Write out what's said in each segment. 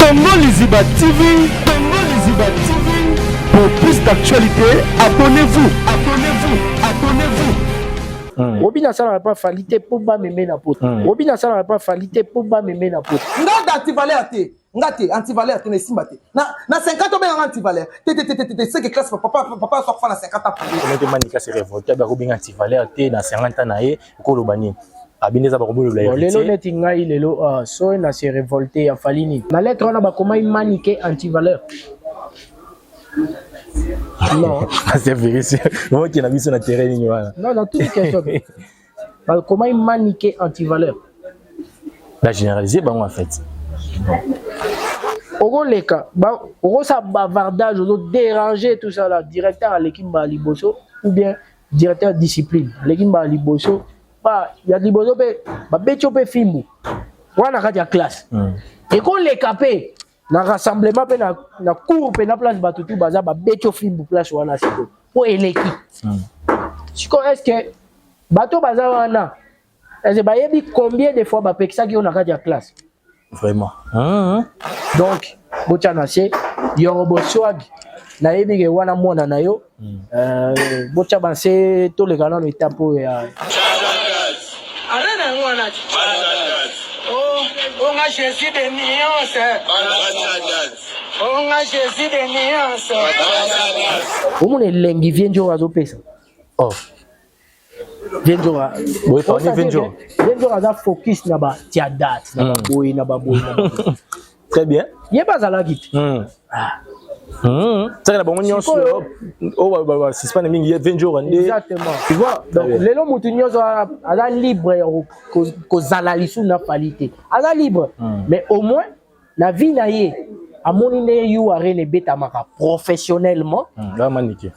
Congo Liziba TV, Congo Liziba TV. Pour plus d'actualités, abonnez-vous, abonnez-vous, abonnez-vous. Robin asalaka pa Fally te mpo bameme na poto. Robin asalaka pa Fally te mpo bameme na poto. Nga da antivaleur te, nga te antivaleur te, na esimba te na 50, obenganga antivaleur te te te te te, seke classe papa papa aso akufa na 50 ans. Omeke Manika se révolté, akobenga antivaleur te na 50 ans na ye, okoloba nini? Abini eza bakobolola. Bon, lelo neti ngai lelo soki na se révolté ya Fally nini, na lettre wana bakomai Manike antivaleur, non? C'est vérifié, okenda biso na terrain nini wana? Non, natuni question, bakomai Manike antivaleur. Ba généraliser bango en fait. Okoleka, okosala bavardage, ozodéranger, tout ça là, directeur aleki mbala liboso ou bien directeur discipline aleki mbala liboso, ba ya liboso mpe babeti yo mpe fimbu wana kati ya classe. Ekoleka mpe na rassemblement mpe na cour mpe na place bato tu baza, babeti yo fimbu place wana. Sikoyo mpo eleki sikoyo, est ce que bato baza wana, est ce bayebi combien de fois bapekisaki yo na kati ya classe? Vraiment. Donc botya na se yoro boswag, nayebi ke wana mwana na yo. Botya banse, toleka nano etape oyo ya Arena yango wana ti onga Jésus de nuance, onga Jésus de nuance. Omona elengi vie nzoko azopesa. Oh. Vie nzoko. Boye parmi vie nzoko. Vie nzoko aza focus na batia date na baboye na baboye na baboye. Très bien. Ye bazalaki te. Saka na bango nyonso oyo basuspendre mingi, ye Venjora nde. Exactement, tu vois? Donc lelo motu nyonso aza libre ya kozala lisusu na Fally te, aza libre, mais au moins na vie na ye amoni ndenge U Arena ebetamaka professionnellement. Manike.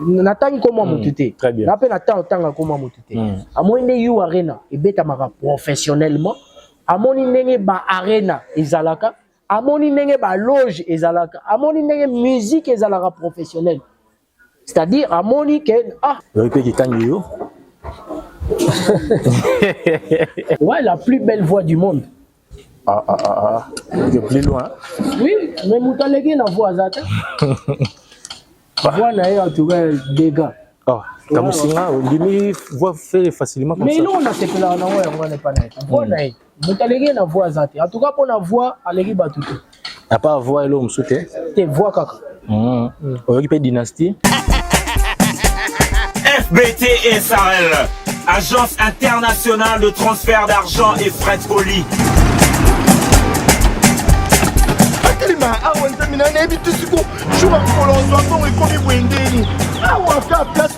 Natangi komwa motu te. Très bien. Na mpe na ntango otanga komwa motu te. Amoni nde U Arena ebetamaka professionnellement, amoni ndenge ba arena ezalaka, amoni ndenge baloge ezalaka, amoni ndenge musique ezalaka professionnel, c'est-à-dire amoni ke ah. Oyo mpe kikangi yo. Ouais, la plus belle voix du monde. Ah ah ah ah, ok, plus loin. Oui, mais moto aleki na voix aza te. Voix na ye, en tout cas, dégâts. Oh, kamusinga ondimi voix fait facilement comme mais ça. Eloko nasepelaka nango yango wana epa na ye, voix na ye, moto aleki ye na voix aza te. En tout cas mpo na voix, aleki bato te. À part voix, eloko mosusu te? Te, voix kaka. Oyoki mpe dynastie. FBT SARL, Agence internationale de transfert d'argent et frais de colis. Atelema awa, nzambe na nayebi te siko jour ya mokolo ozwa mbongo ekomi boye ndeni awa ka place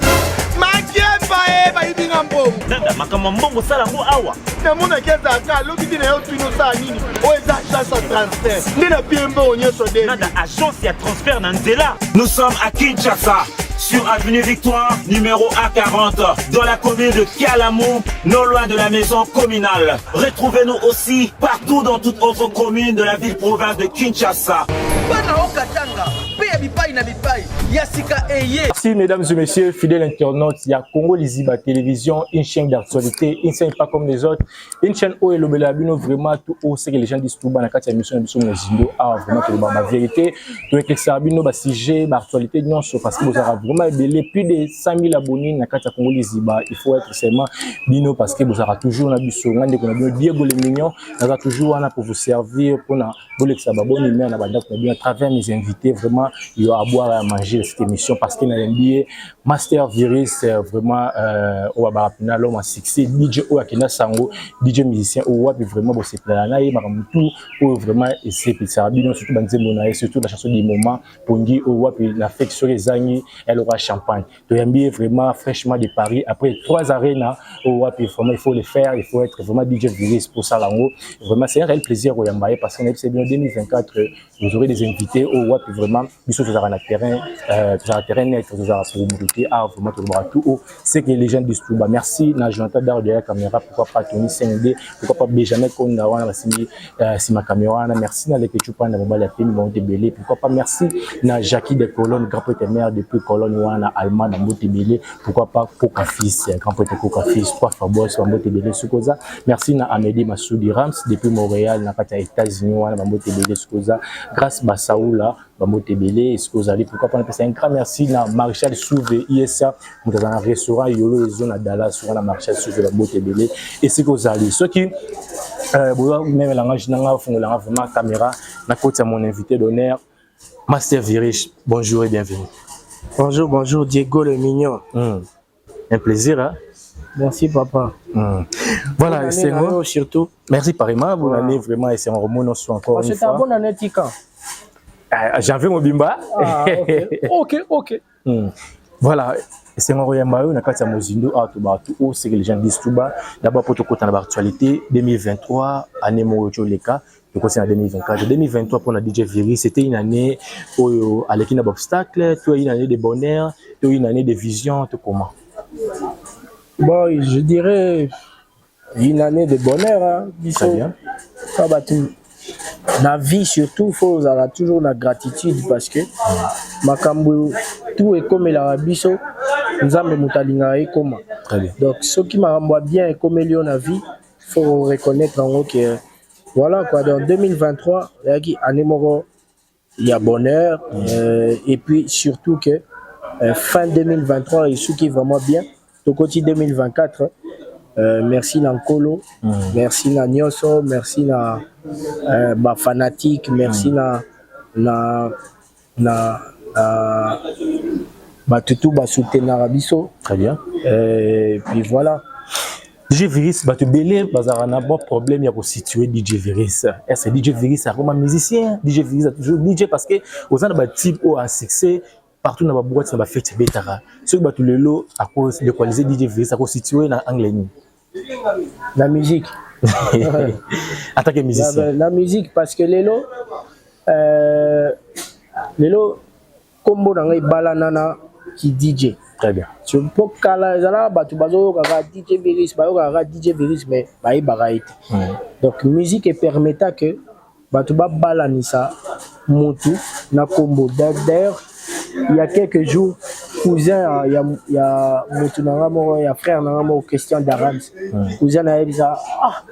makiemba e bayibi nga mbongo. Nanda, makambo ya mbongo osala yango awa. Namonaki ezalaka alobi te na yo tuni osala nini, oyo eza agence ya transfert nde napie mbongo nyonso de. Nanda, agence ya transfert na nzela. Nous sommes à Kinshasa, sur avenue Victoire, numéro A40, dans la commune de Kalamu, non loin de la maison communale. Retrouvez-nous aussi partout dans toute autre commune de la ville-province de Kinshasa. Bana okatanga mpe ya bipai na bipai ya sika eye. Merci mesdames et messieurs, fidèles internautes, il y a Congo Liziba Télévision, une chaîne d'actualité, une chaîne pas comme les autres, une chaîne où elobela bino vraiment tout haut ce que les gens disent tout bas na kati ya émission na biso Mozindo. Ah, vraiment tout ba vérité, tout éclaircir bino ba sujet, ba actualité nyonso, parce que vous aurez vraiment ebele, plus de 100 000 abonnés na kati ya Congo Liziba, il faut être seulement bino parce que vous aurez toujours na biso ngande ko na bino Diego le Mignon, naza toujours wana pour vous servir, pour na bolekisa ba bonne humeur na bandako na bino à travers mes invités. Vraiment, il y a à boire et à manger cette émission parce qu'il y a un billet Master Virus, vraiment oyo barapina l'homme à succès, DJ oyo akenda sango, DJ musicien oyo wapi vraiment bosepelana na ye, makambo tout oyo vraiment esepelisaka bino, surtout banzembo na ye, surtout la chanson du moment Pongi, oyo wapi na fête soki ezangi eloko champagne. Toyambi ye vraiment fraîchement de Paris après trois arénas, oyo wapi vraiment il faut le faire, il faut être vraiment DJ Virus pour ça lango. Vraiment, c'est un réel plaisir koyamba ye parce qu'on a bien 2024, vous aurez des invités oyo wapi vraiment biso tozalaka na terrain, tozalaka terrain net, tozalaka pour mutu. te. Awa vraiment tolobaka tout haut ce que les gens disent tout bas. Merci na Jonathan Dar derrière caméra, pourquoi pas Tony 5D, pourquoi pas Benjamin Konda wana basimbi nsima caméra wana. Merci na Leke Chupanda, mobali ya pemi bango ebele. Pourquoi pas merci na Jackie de Cologne, grand prêtre mère depuis Cologne wana Allemagne, bambote ebele. Pourquoi pas Koka Fils, grand prêtre Koka Fils, trois fois boss, bambote ebele sokoza. Merci na Amédée Massoudi Rams depuis Montréal na kati ya États-Unis wana, bambote ebele sokoza. Grâce Basaoula, bambote ebele esika ozali. Pourquoi pas napesa un grand merci na Maréchal Souve Isa, moto aza na restaurant Yolo Ezo na Dallas wana. Maréchal Souve, bambote ebele esika ozali. Soki boya même langage nanga fungolanga vraiment caméra na koti ya mon invité d'honneur, Master Virus. Bonjour et bienvenue. Bonjour, bonjour, Diego le mignon. Un plaisir, hein? Merci, papa. Voilà, c'est moi. Surtout. Merci pareillement. Bonne année, vraiment, et c'est un remous encore une C'est fois. Un bonne année, Tika. Janvier mobimba. Ah, ok. Voilà, esengo koyamba yo na kati ya mozindo. Awa tobaka tout haut ce que les gens disent tout bas. D'abord po tokota na baactualité, 2023, année moko toleka, tokoti na 2024. 2023 mpona DJ Virus, c'était une année oyo aleki na baobstacle, to une année de bonheur, to une année de vision, to comment? Bon, je dirais une année de bonheur, hein. Très bien. Ah, bah, na vie surtout, faut ozala toujours na gratitude, parce que makambo tout ekomelaka biso, Nzambe moto alingaka ekoma. Très bien. Donc soki makambo ya bien ekomeli yo na vie, faut reconnaître yango que voilà quoi. Donc 2023 eyaki année moko ya bonheur, et puis surtout que fin 2023 esuki vraiment bien, tokoti 2024. Merci na Nkolo, merci na nyonso, merci na bafanatique, merci na bato tu basoutenaka biso. Très bien. Et puis voilà. DJ Virus, bato ebele bazalaka na bon problème ya kositue DJ Virus. Est-ce DJ Virus akoma musicien, DJ Virus a toujours DJ? Parce que oza na batype oyo a succès partout na baboîte, na bafete ebetaka. Soki bato lelo akolocaliser DJ Virus, akositue na angle nini? La musique. En tant que musicien. La musique, parce que lelo kombo na ngai ebalana na ki DJ. Très bien. Mpo kala ezalaka bato bazoyokaka DJ Virus, bayokaka DJ Virus, mais bayebaka ye te. Donc musique epermetta que bato babalanisa motu na kombo. D'ailleurs, il y a quelques jours, cousin ya motu na nga moko, ya frère na nga moko, Christian Darams, cousin nayebisa: "Ah,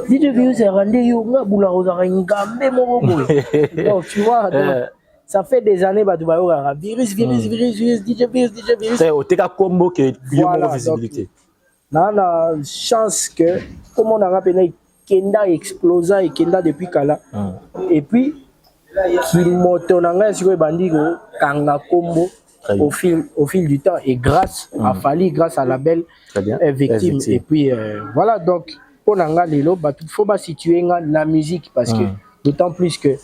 DJ Virus ezalaka nde yo, nga bulaka ozalaka ngambe moko boye." Donc tu vois, donc, ça fait des années bato bayokaka Virus, Virus, Virus, Virus, DJ Virus, DJ Virus. Oteka kombo ke yo moko visibilité. Naa na chance que kombo na nga mpena ekenda, explosa, ekenda depuis kala. Et puis kimoto na ngai sikoyo ebandi kokanga kombo au fil du temps et grâce à Fally, grâce à la belle Victime. Et puis voilà, donc mpo na nga lelo, bato faut basitue nga na musique, parce que d'autant plus que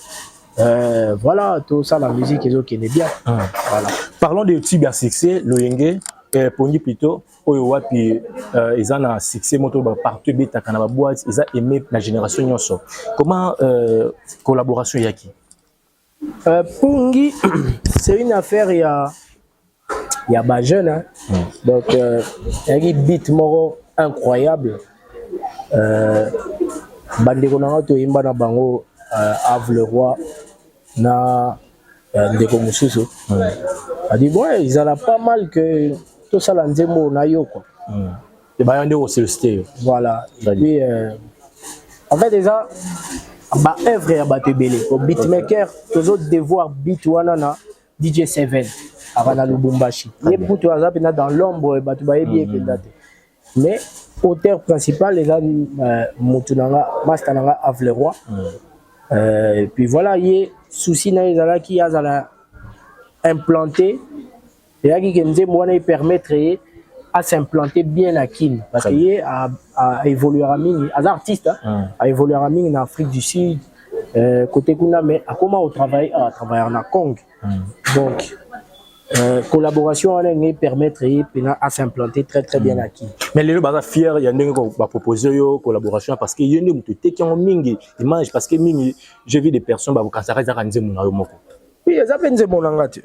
voilà, tout ça, la musique ezokende bien. Voilà. Parlons de tube ya succès, Loyenge, Pongi plutôt, oyo wapi eza na succès moto partout, ebetaka na baboîte, eza aimé na génération nyonso. Comment collaboration eyaki? Pongi, c'est une affaire ya bajeune, hein. Donc eyaki beat moko incroyable. Bandeko na nga toyimba na bango, Ave le Roi na ndeko mosusu, adi bon, ezala pas mal que tosala nzembo na yo quoi. Baya nde kosollicite yo? Voilà. Et puis en fait eza baœuvre ya bato ebele. Beatmaker, tozo devoir beat wana na DJ 7 aka na Lubumbashi. Ye kutu aza mpenza dans l'ombre, bato bayebi ye mpenza te, mais auteur principal eza motu na nga, master na nga, Ave le Roi. Et puis voilà, ye souci na ye ezalaki azala implanté, eyaki ke nzembo wana epermettre ye à s'implanter bien à Kin, parce que ye a évoluera mingi, aza artiste, hein, a évoluera mingi na Afrique du Sud, côté kuna, mais akoma au travail à travailler na Congo. Donc collaboration wana ngai permettre ye mpena à s'implanter très très bien à Kin. Mais lelo baza fier ya ndenge bapropose yo collaboration, parce que ye nde moto eteki yango mingi image, parce que mingi j'ai vu des personnes bakokanisaka ezaka nzembo na yo moko. Oui, eza mpe nzembo na nga te.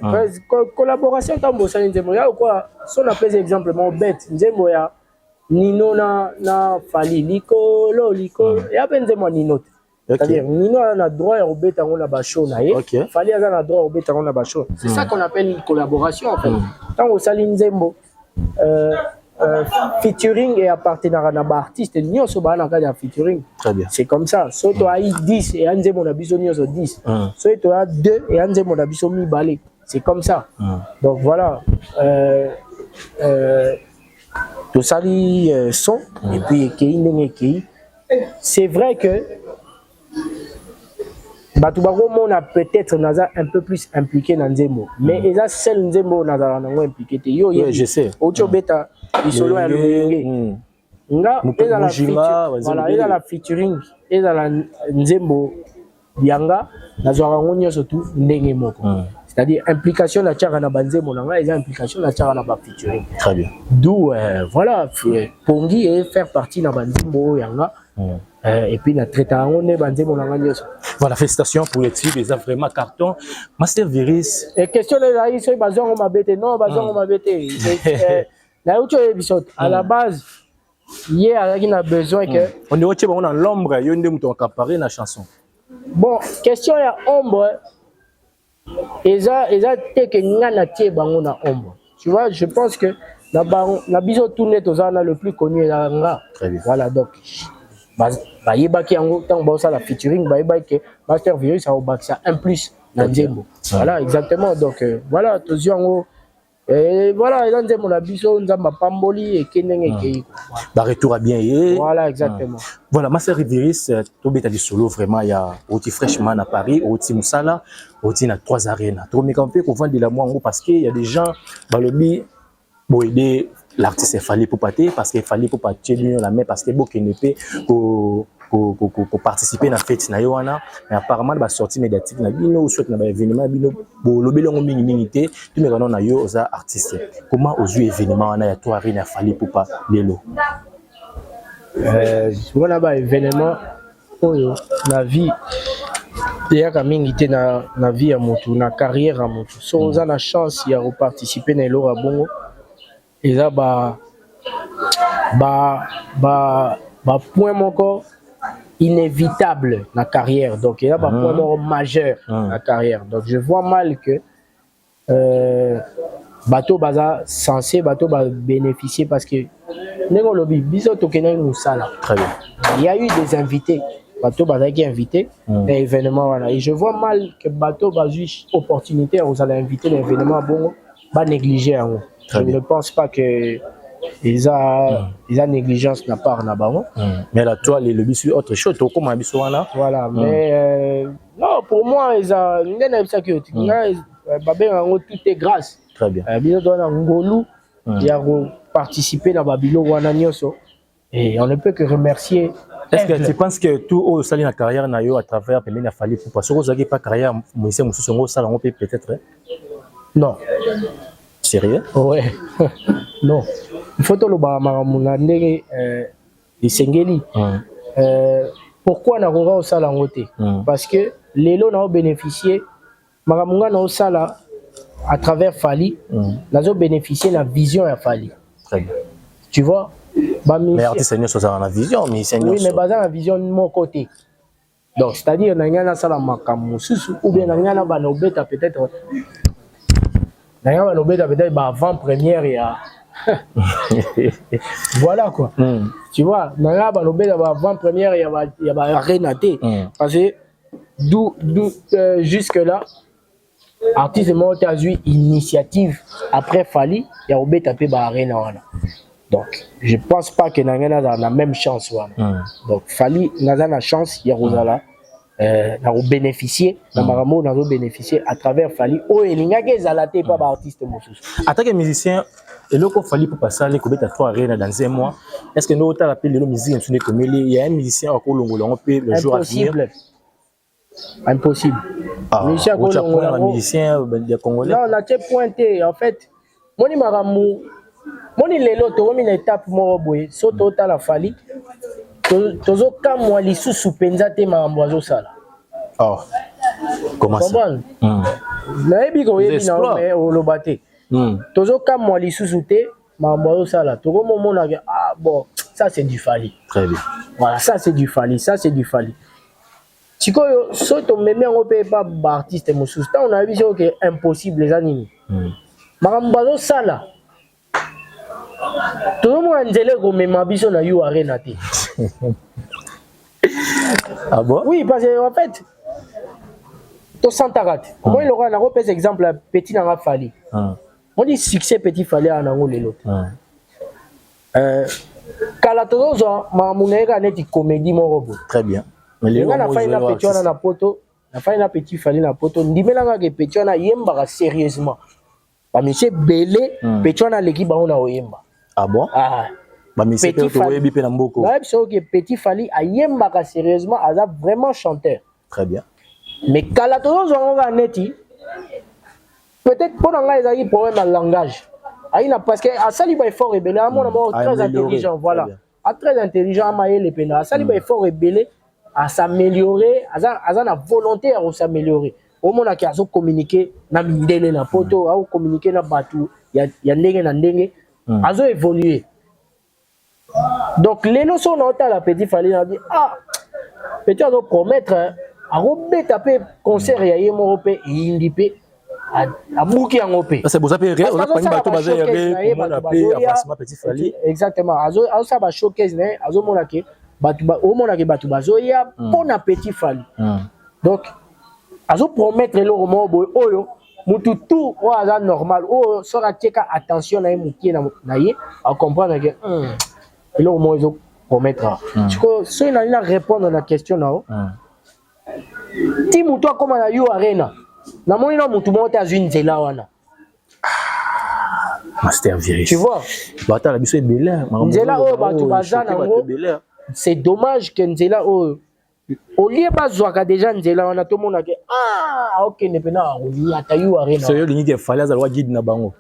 Collaboration, ntango bosali nzembo ya lokola so, napesa exemple moko bete, nzembo ya Nino na Fally, Likolo Likolo, ya mpe nzembo ya Nino te. C'est-à-dire Nino aza na droit ya kobeta yango na bashow na ye, Fally aza na droit ya kobeta yango na bashow. C'est ça qu'on appelle une collaboration en fait. Ntango osali nzembo, featuring e appartenaka na baartiste nyonso baa na kati ya featuring. Très bien. C'est comme ça. So toyai 10, eya nzembo na biso nyonso 10. Soki toya 2, eya nzembo na biso mibale. C'est comme ça. Donc voilà, tosali son et puis ekei ndenge ekei. C'est vrai que bato bakomona peut-être naza un peu plus impliqué na nzembo, mais eza seul nzembo oyo nazala nango impliqué te. Yo Ouais, je sais. outi obeta lisolo ya loyenge. Nga ezala Mujinga, voilà, ebele. Ezala featuring, ezala nzembo yanga, nazwaka yango nyonso tu ndenge moko. C'est-à-dire implication natiaka na banzembo na ngai eza implication natiaka na bafeaturing. Très bien. D'où voilà, Pongi e faire partie na banzembo oyo yanga, et puis na traita yango nde banzembo na ngai nyonso. Voilà, félicitations pour le tube, eza vraiment carton. Master Virus. Et question ezalaki soki bazwa yango mabe te. Non, bazwa yango mabe te. Nayuti oyebi so, à la base ye azalaki na besoin que On est otie bango na l'ombre, yo nde moto accaparé na chanson. Bon, question ya ombre eza te ke nga natie bango na ombre. Tu vois, je pense que na bango na biso tout nde toza na le plus connu eza nga. Très bien. Voilà, donc bayebaki yango ntango baosala featuring, bayebaki ke Master Virus akobakisa un plus na nzembo. Voilà, exactement. Donc voilà, tozwi yango. Et voilà, eza nzembo na biso, Nzambe apamboli, eke ndenge ekei quoi. Ba retour à bien ye. Voilà, exactement. Voilà, Master Virus, tobeta lisolo vraiment ya oti fraîchement à Paris, oti mosala, oti na trois arènes. Tokomeka mpe kovandela mwa yango parce que y a des gens balobi boaider l'artiste Fally Ipupa te, parce que Fally Ipupa tie bino la main parce que bokende mpe koparticiper na fête na ye wana. Mais apparemment na basortie médiatique na bino ou soit na baévénement na bino, bolobeli yango mingimingi te. Tomeka nano na yo, oza artiste, comment ozwi événement wana ya trois arènes ya Fally Ipupa lelo? Wana ba événement oyo na vie eyaka mingi te na vie ya motu, na carrière ya motu. So oza na chance ya koparticiper na eloko ya bongo, eza ba point moko inévitable na carrière. Donc eza ba point moko majeur na carrière. Donc je vois mal que bato baza censé, bato babénéficier, parce que ndenge olobi, biso tokendaki mosala. Très bien. Il y a eu des invités, bato bazalaki invité na événement wana, et je vois mal que bato bazwi opportunité ya kozala invité na événement bongo banéglige yango. Très Je bien. ne pense pas que eza négligence na part na bango. Mais la toile elobi sur autre chose, tokóma na biso wana. Voilà, mais non, pour moi eza nde nayebisaki yo ti ngai, babengaka yango tout est grâce. Très bien. Biso toza na ngolu ya koparticiper na babiloko wana nyonso et on ne peut que remercier. Est-ce que Aigle. tu penses que tout oyo osali na carrière na yo à travers pembeni ya Fally Ipupa, soki ozalaki pa carrière musicien mosusu, yango osala yango mpe peut-être, hein? Non. Sérieux? Ouais, non, il faut tolobaka makambo na ndenge esengeli. Pourquoi nakoka kosala yango te? Parce que lelo naobénéficier makambo nga naosala à travers Fally. Nazobénéficier na vision ya Fally. Très bien. Tu vois? Mais artiste nyonso azala na vision, musicien Oui, mais nyonso. baza na vision moko te. Donc c'est-à-dire na ngai nasala makambo mosusu ou bien na ngai na bana obeta peut-être, na ngai bana obeta peut-être ba avant première ya, voilà quoi. Tu vois, na ngai bana obeta ba avant première ya ba arena te. Parce que d'où jusque là artiste moko te azwi initiative après Fally ya kobeta mpe ba arena wana. Donc je pense pas que na ngai nazala na même chance wana. Donc Fally, naza na chance ya kozala na kobénéficier na makambo oyo nazobénéficier à travers Fally, oyo elingaki ezala te epa baartiste mosusu. En tant que musicien, eloko Fally Ipupa asali, kobeta trois arena dans un mois, est ce que nde otala mpe lelo musique mosusu nde ekomeli ya un musicien akolongola yango mpe le jour à venir? Impossible, impossible. Ah, Musicien otya akolongola point na yango. musicien ya congolais? Non, natie point te. En fait, moni makambo, moni lelo tokomi na étape moko boye, so totala Fally, tozokamwa lisusu mpenza te makambo azosala. Oh. Comment ça? Comprendre? Nayebi ke oyebi na yo, mais oloba te. Tozokamwa lisusu te makambo azosala, tokomomona ke ah bon, ça c'est du Fally. Très bien. Voilà, ça c'est du Fally, ça c'est du Fally. Sikoyo so tomemi yango mpe epa baartiste mosusu, ntango nayebi soki ke impossible eza nini, makambo bazosala, tozomona nzela ekomema biso na U Arena te. Ah bon? Oui, parce que en fait tosantaka te. Omoni lokola nakopesa exemple ya petit nanga Fally. Moni succès petit Fally aya nango lelo te. Kala tozozwa makambo na ye kaka neti comédie moko boye. Très bien. Nga nafai na petit wana na poto, nafai na petit Fally na poto, ndimelanga ke petit wana ayembaka sérieusement. Bamusiciens ebele, petit wana aleki bango na koyemba. Ah bon? Ah. Bamusiciens mpe toyebi mpe na mboka. Nayebi soki petit Fally ayembaka sérieusement, aza vraiment chanteur. Très bien. Mais kala tozozwa yango kaka neti peut-être mpo na ngai ezalaki problème ya langage ayina, parce que asali baeffort ebele, amona moko très intelligent, voilà, a très intelligent, amayele mpena, asali baeffort ebele as'améliorer, aza na volonté ya kos'améliorer. Omonaki azocommuniquer na mindele na poto, azocommuniquer na bato ya ndenge na ndenge, azoévoluer. Donc lelo so naotala petit Fally, nabi ah, petit azopromettre akobeta mpe concert ya ye moko mpe eyindi mpe abuki yango mpe. Boza mpe bato baza komona mpe avancement petit Fally. Exactement, azosala bashowcase na ye, azomona ke bato, omonake bato bazoya mpona petit Fally. Donc azopromettre eloko moko boye oyo mutu tu oyo aza normal, oyo soki atieka attention na ye mokie na ye, acomprendre ke eloko moko ezopromettre. Sikoyo soki nali na répondre na question na yo, ti mutu akóma na U Arena, namoni na mutu moko te azwi nzela wana. Master Virus. Tu vois? Batala biso ebele. Nzela oyo bato baza nango, c'est dommage ke nzela oyo olie bazwaka déjà nzela wana, tomona ke ah, okende mpena akoliata U Arena. So yo olingi ke Fally azala guide na bango?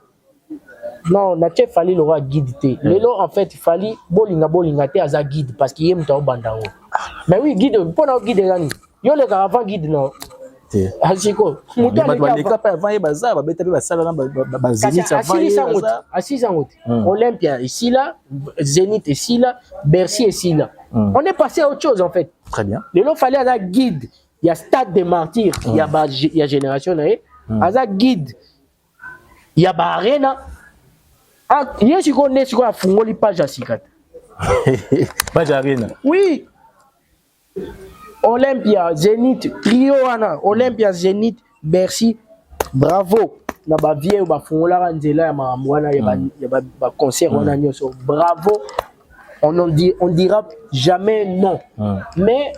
Non, natie Fally lokola guide te. Lelo en fait Fally, bolinga bolinga te, aza guide parce que ye moto aobanda yango. Mais oui, guide mpona guide eza nini? Yo olekaka avant guide na te. Asiko moto baleka mpe avant ye, baza babeta mpe basala na baZénith. Asilisa yango te, asilisa yango te. Olympia esila, Zénith esila, Bercy esila, on est passé à autre chose en fait. Très bien. Lelo Fally aza guide ya Stade de Martyr ya génération na ye, aza guide ya baarena. Ye sikoyo nde sikoyo afungoli page ya sika te. Page arena. Oui, Olympia, Zénith, trio wana, Olympia, Zénith, Bercy. Bravo na bavieux oyo bafungolaka nzela ya makambo wana ya baconcert wana nyonso. Bravo, on dira jamais non. Mais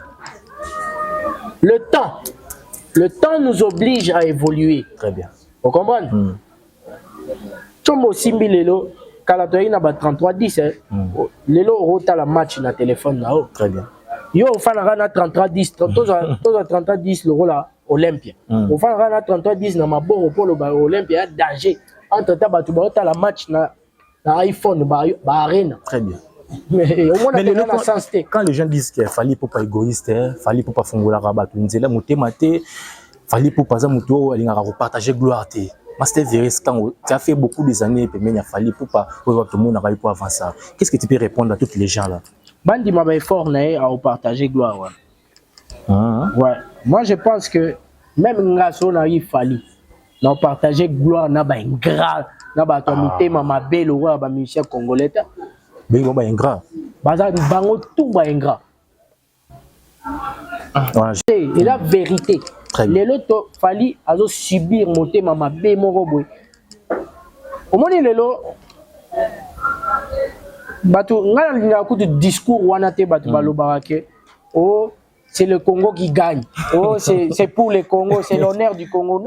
le temps nous oblige à évoluer. Très bien. Vous comprenez? Ntombo osimbi lelo, kala toyaki na ba 33 10 eh. Lelo okotala match na téléphone na yo. Très bien. Yo ofandaka na 33 10, tozwa 33 10 lokola Olympia, ofandaka na 33 10 na maboko mpo oloba Olympia ya danger. Entre temps bato baotala match na iPhone, baarena. Très bien. Mais omona na sens te. Quand les gens disent que Fally Ipupa égoïste, Fally Ipupa fungolaka bato nzela motema te, Fally Ipupa aza moto oyo alingaka kopartage gloire te, Master Virus, quand tu as fait beaucoup des années pembeni ya Fally Ipupa, oyo tomonaka ye po avant ça, qu'est-ce que tu peux répondre à toutes les gens là? Bandima baeffort na ye, aopartage gloire wana. Ouais, moi je pense que même nga so nayi Fally, na opartage gloire na baingrat, na bato ya mitema mabe lokola bamusicien congolais te. Bengi baingrat? Baza bango tout baingrat. Eza vérité. Lelo to Fally azosubir motema mabe moko boye. Omoni lelo bato, ngai nalingaka kutu discours wana te, bato balobaka ke oh, c'est le Congo qui gagne, oh, c'est pour le Congo, c'est l'honneur du Congo.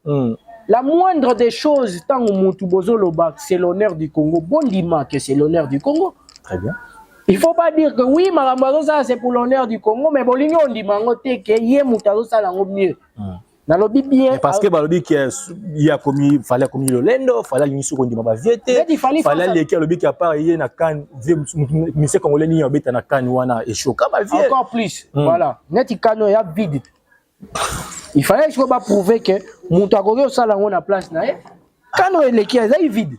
Non. La moindre des choses, ntango mutu bozoloba c'est l'honneur du Congo, bondima que c'est l'honneur du Congo. Très bien. Il faut pas dire que oui, makambo azosala c'est pour l'honneur du Congo, mais bolingi ondima yango te ke ye moto azosala yango mieux. Nalobi bien. Parce que balobi ke ye akomi, Fally akomi lolendo, Fally alingi soki ondima bavieux te. Fally aleki, alobi ke apart ye na CAN, musicien congolais nini abeta na CAN wana eshoka bavie. Encore plus. Voilà, neti CAN oyo ya vide, il fallait sikoyo baprouver ke Moto akoki kosala yango na place na ye. Kano eleki, ezali vide.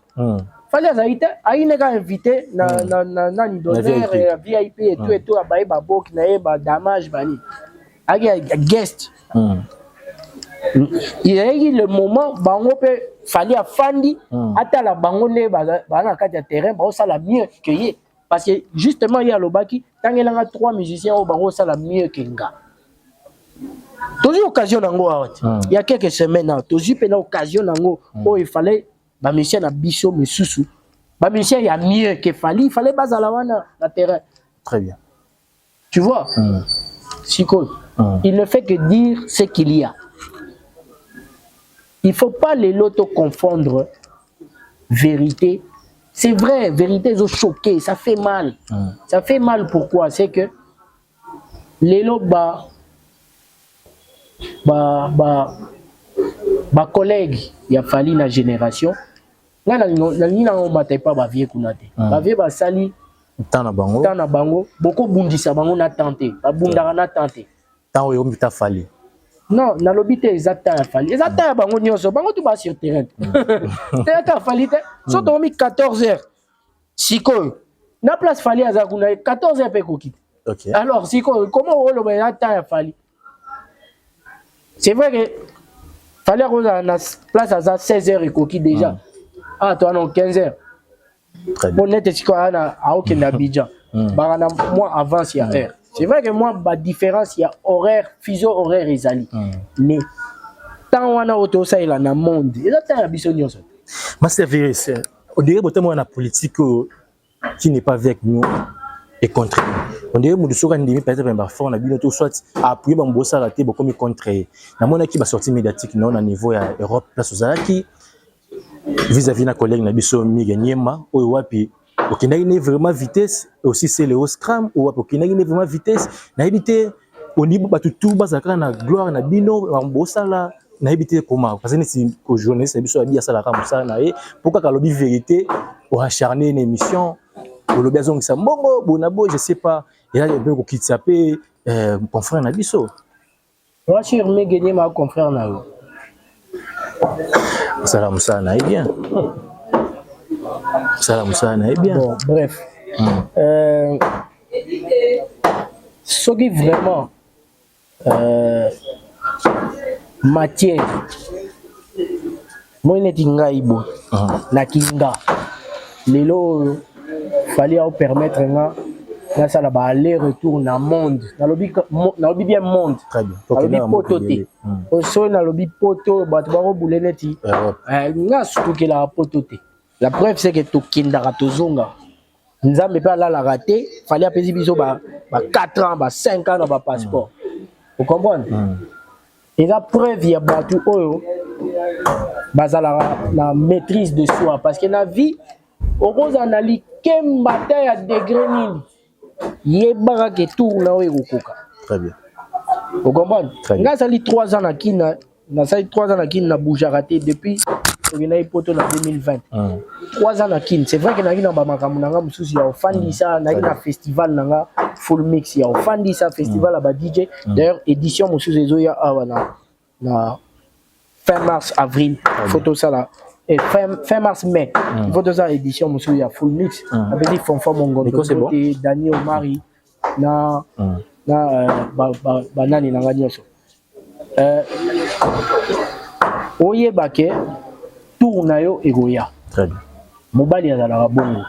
Fally azali te, ayi ne ka invité na na nani d'honneur ya VIP et tout et tout, abaye baboki na ye badamage bani, ayaki guest. Ezalaki le moment bango mpe Fally afandi, atala bango nde baza na kati ya terrain, baosala mieux que ye, parce que justement ye alobaki: "Tangelanga trois musiciens oyo bango osala mieux que nga." Tozwi occasion nango awa te. Il y a quelques semaines awa tozwi mpena occasion nango oyo efallait bamusicien na biso misusu, bamusicien ya mieux que Fally, il fallait bazala wana na terrain. Très bien. Tu vois, sikoyo, il ne fait que dire ce qu'il y a. Il faut pas lelo to confondre vérité. C'est vrai, vérité ezo choquer, ça fait mal. Ça fait mal, pourquoi? C'est que lelo ba collègue ya Fally na génération ngai, nalingi nango mata epa bavieux kuna te. Bavieux basali temps na bango. Temps na bango, bokobundisa bango na temps te, babundaka na temps te. Temps oyo omita Fally. Non, nalobi te eza temps ya Fally, eza temps ya bango nyonso. Bango tu ba sur terrain te, ata Fally te. So tokomi 14 heures sikoyo na place Fally aza kuna, 14 heures mpe ekoki te. Alors sikoyo, comment oloba eza temps ya Fally? C'est vrai que Fally akozala na place aza, 16 heures ekoki déjà. Ah, to wana 15 heures. Po nete sikoyo aya na aokende Abidjan, baka na mwa avance ya heure. C'est vrai que mwa badifférence ya horaire, fuseau horaire ezali, mais temps wana oyo tosalela na monde eza temps ya biso nyonso. Master Virus, on dirait botama na politique oyo qui n'est pas avec nous est contre nous. On dirait moto soki andimi peut-être bafort na bino to soit appuyer bango, bosala te, bokomi contre ye. Namonaki basortie médiatique nao na niveau ya Europe, place ozalaki vis-à-vis na collègue na biso Mige Niema, oyo wapi okendaki ne vraiment vitesse aussi, c'est le scram, oyo wapi okendaki ne vraiment vitesse. Nayebi te, oni bato tu bazala kaka na gloire na bino bosala. Nayebi te koma, parce que neti journaliste na biso abi asalaka mosala na ye, mpo kaka alobi vérité, oacharne na émission, olobi azongisa mbongo bona boye. Je sais pas, eza mpe kokitisa mpe confrère na biso. Moi, sur Mige Niema, confrère na yo? Asala mosala na ye bien, asala mosala na ye bien. Bon, bref, soki vraiment matière moi neti ngai boye nakinga lelo oyo Fally aopermettre nga nasala ba aller retour na monde, nalobi nalobi bien monde, nalobi poto te. Soki nalobi poto, bato bakobule neti nga sutukelaka poto te. La preuve, c'est que tokendaka, tozonga. Nzambe mpe alalaka te. Fally apesi biso ba 4 ans, ba 5 ans na bapasseport, ocomprendre? Eza preuve ya bato oyo bazalaka na maîtrise de soi, parce que na vie okozala na likemba te ya degré nini, yebaka ke tour na oyo ekokoka. Très bien. Ocomprendre? Ngai asali 3 ans na Kina, nasali 3 ans na Kine, na bougeaka te depuis tokendaki poto na 2020. 3 ans na Kine, c'est vrai ke nayaki na bamakambo na nga mosusu ya ofandisa, nayaki na festival na nga Full Mix ya ofandisa, festival ya ba DJ. D'ailleurs, édition mosusu ezoya awa na fin mars, avril, faut tosala fin mars, mai, il faut tosala édition mosusu ya Full Mix. Apesi Fonfon Mongondo te, Dani Omari na banani na nga nyonso. Oyeba ke tour na yo ekoya. Mobali azalaka bongo.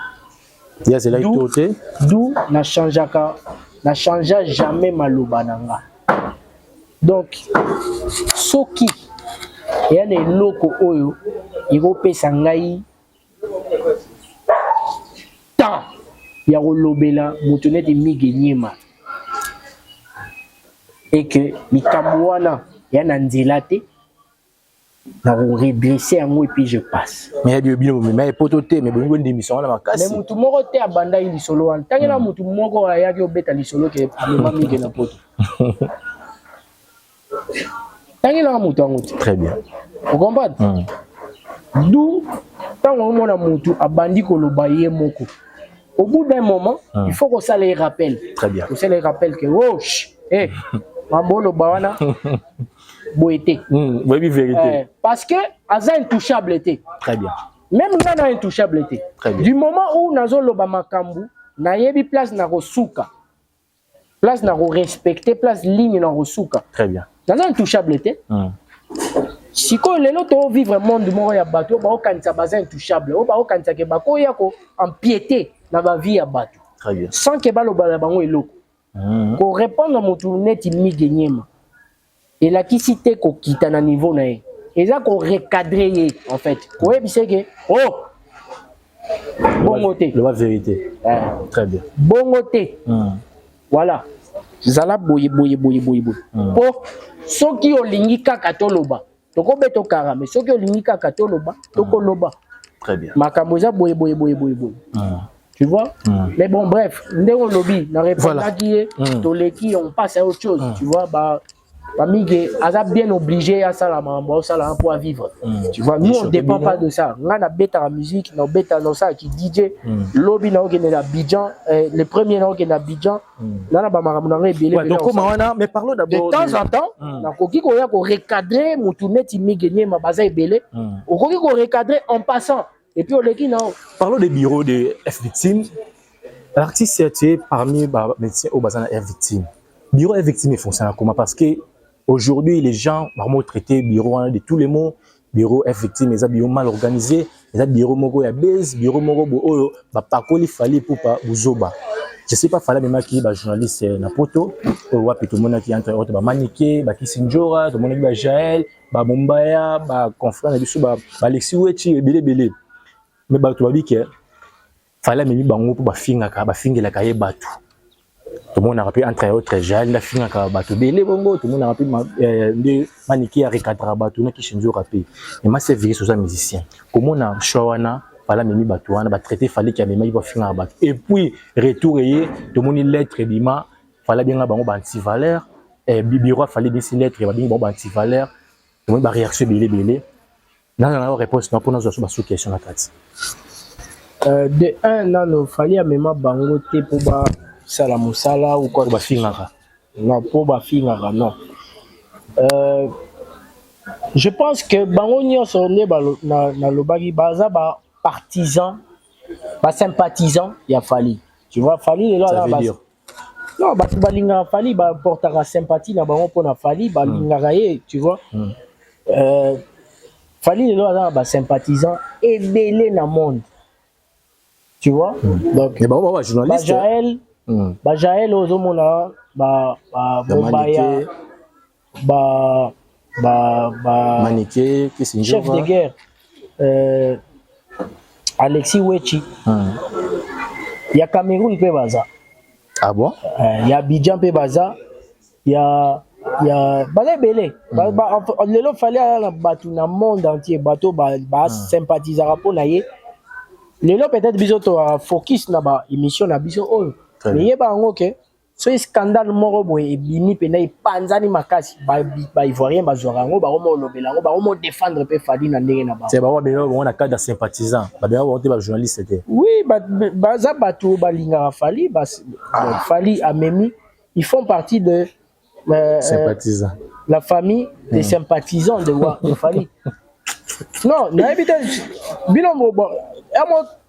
Ye azelaki tour te. Du nachangeaka, nachangea jamais maloba na nga. Donc soki eya na eloko oyo ekopesa ngai temps ya kolobela moto neti Mige Nyema, eke likambo wana ya na nzela te, na koredresse yango et puis je passe. Mais bino bomema epoto te, mais bolingi bondimisa wana mais makasi. Mutu moko te abandaki lisolo wana. Ntangela mutu moko ayaki obeta lisolo ke amema Mige na poto, ntangelaka moto yango te. Très bien. Ocomprendre? Du ntango omona motu abandi koloba ye moko, au bout d'un moment, il faut kosala ye rappel. Très bien. Kosala ye rappel ke oh, eh, Mambo oloba wana boye te. Boyebi vérité. Parce que aza intouchable te. Très bien. Même nga na intouchable te. Très bien. Du moment où nazoloba makambo, nayebi place na kosuka, place na korespecte, place ligne na kosuka. Très bien. Naza intouchable te. Sikoyo lelo tovivre monde moko ya bato oyo baokanisa baza intouchable, oyo baokanisa ke bakoya ko empiéter na bavie ya bato Très bien. sans ke baloba na bango eloko. Korépondre motu neti Mige Nyema elakisi te kokita na niveau na ye, eza korecadre ye en fait, koyebisa ke oh, bongo te. Loba vérité. Très bien. Bongo te. Voilà, zala boye boye boye boye boye. Po soki olingi kaka toloba, tokobeta okara, mais soki olingi kaka toloba, tokoloba. Très bien. Makambo eza boye boye boye boye boye. Tu vois? Mais bon, bref, ndenge olobi, na répondaki ye. Toleki, on passe à autre chose. Tu vois, ba bamige aza bien obligé asala makambo aosala mpo avivre. Tu vois, nous, on dépend pas de ça. Nga nabetaka musique, nabeta, naosalaki DJ. Lobi naokende na Abidjan, le premier naokende na Abidjan, nga na bamakambo na nga ebele. Ouais, donc comment wana, mais parlons De d'abord temps en temps, nakoki koya korecadre motu neti Mige Nyema, baza ebele. Okoki korecadre en passant et puis oleki na. Parlons des bureaux de F Victime. L'artiste, tu es parmi bah, médecins oyo baza F Victime. Bureau F Victime fonctionne comment? Parce que aujourd'hui, les gens vraiment traité bureau, hein, de tous les mots. Bureau F Victime, ils bureau mal organisé, ils bureau moko ya base, bureau moko bo oyo ba pakoli Fally Ipupa buzoba. Je sais pas, fallait même qui ba journaliste na poto oyo wapi tomonaki entre autres ba Manike, ba Kisinjora, tomonaki ba Jaël, ba Mombaya, ba confrère na biso ba Alexis Wechi ebele ebele. Mais bato babi ke Fally amemi bango mpo bafingaka, bafingelaka ye bato. Tomonaka mpe entre autres Jael nde afingaka bato ebele bongo, tomonaka mpe nde Maniki arecadraka bato na Kishinzoka mpe. Mais Master Virus, oza musicien, komona choix wana, Fally amemi bato wana, batraité Fally ki amemaki mpo afingaka bato, et puis retour eye, tomoni lettre ebima, Fally abenga bango ba antivaleur, bureau Fally ebisi lettre, babengi bango ba antivaleur. Tomoni baréaction ebele ebele. Nana na yo réponse na mpona ozwa so basu question na kati. De un, nano Fally amema bango te mpo basala mosala ou quoi. Po bafingaka. Non, mpo bafingaka, non. Je pense que bango nyonso nde nalobaki baza bapartisan, basympathisant ya Fally. Tu vois, Fally lelo Ça veut dire? Non, bato balingaka Fally, baportaka sympathie na bango mpona Fally, balingaka ye, tu vois. Fally lelo aza na basympathisant ebele na monde, tu vois. Donc Mais bango ba journaliste. Bajael, bajael oyo ozomona, ba Mobaya, ba Manike. Chef de guerre, Alexis Wechi ya Cameroun mpe baza. Ah bon? Ya Abidjan mpe baza, ya baza ebele. Lelo Fally aza na bato na monde entier, bato basympathisaka mpo na ye. Lelo peut-être biso to focus na baémission na biso oyo, mais yeba yango ke soki scandale moko boye ebimi mpenza, epanzani makasi, baivoirien bazwaka yango, bakoma olobela yango, bakoma odéfendre mpe Fally na ndenge na bango. Bango babengaka bango na cadre ya sympathisant, babengaka bango te bajournaliste te. Oui, baza bato balingaka Fally. Fally amemi, ils font partie de sympathisant. La famille des sympathisants de Fally. Non, nayebi te bino amo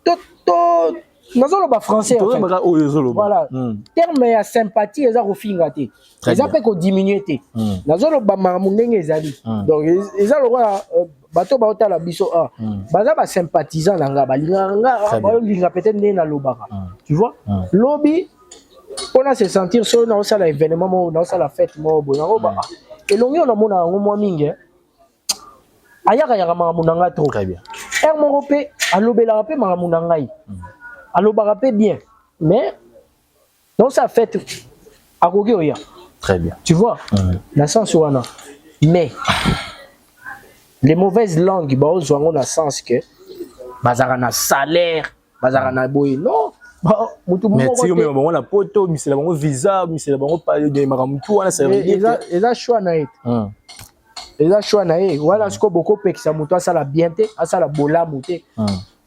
to nazoloba français. Oyo ozoloba. Voilà. Terme ya sympathie eza kofinga te, eza mpe kodiminue te. Nazoloba makambo ndenge ezali. Donc eza lokola bato baotala biso, a baza basympathisant na nga, balingaka nga, baolinga peut-être ndenge nalobaka, tu vois. Lobi mpona se sentir, soki naosala événement moko, naosala fête moko boye, nakoba elongi oyo namona yango mwa mingi, ayakayaka makambo na ngai trop. Heure moko mpe alobelaka mpe makambo na ngai, alobaka mpe bien, mais dans sa fête akoki oya. Très bien. Tu vois, na sens wana. Mais les mauvaises langues baozwa yango na sens que bazalaka na salaire, bazalaka na boye. Non, mutu moko bango na poto, misela bango visa, misela bango makambo tu wana. Eza choix na ye te, eza choix na ye wana. Sikoyo bokopekisa moto asala bien te, asala bolamu te.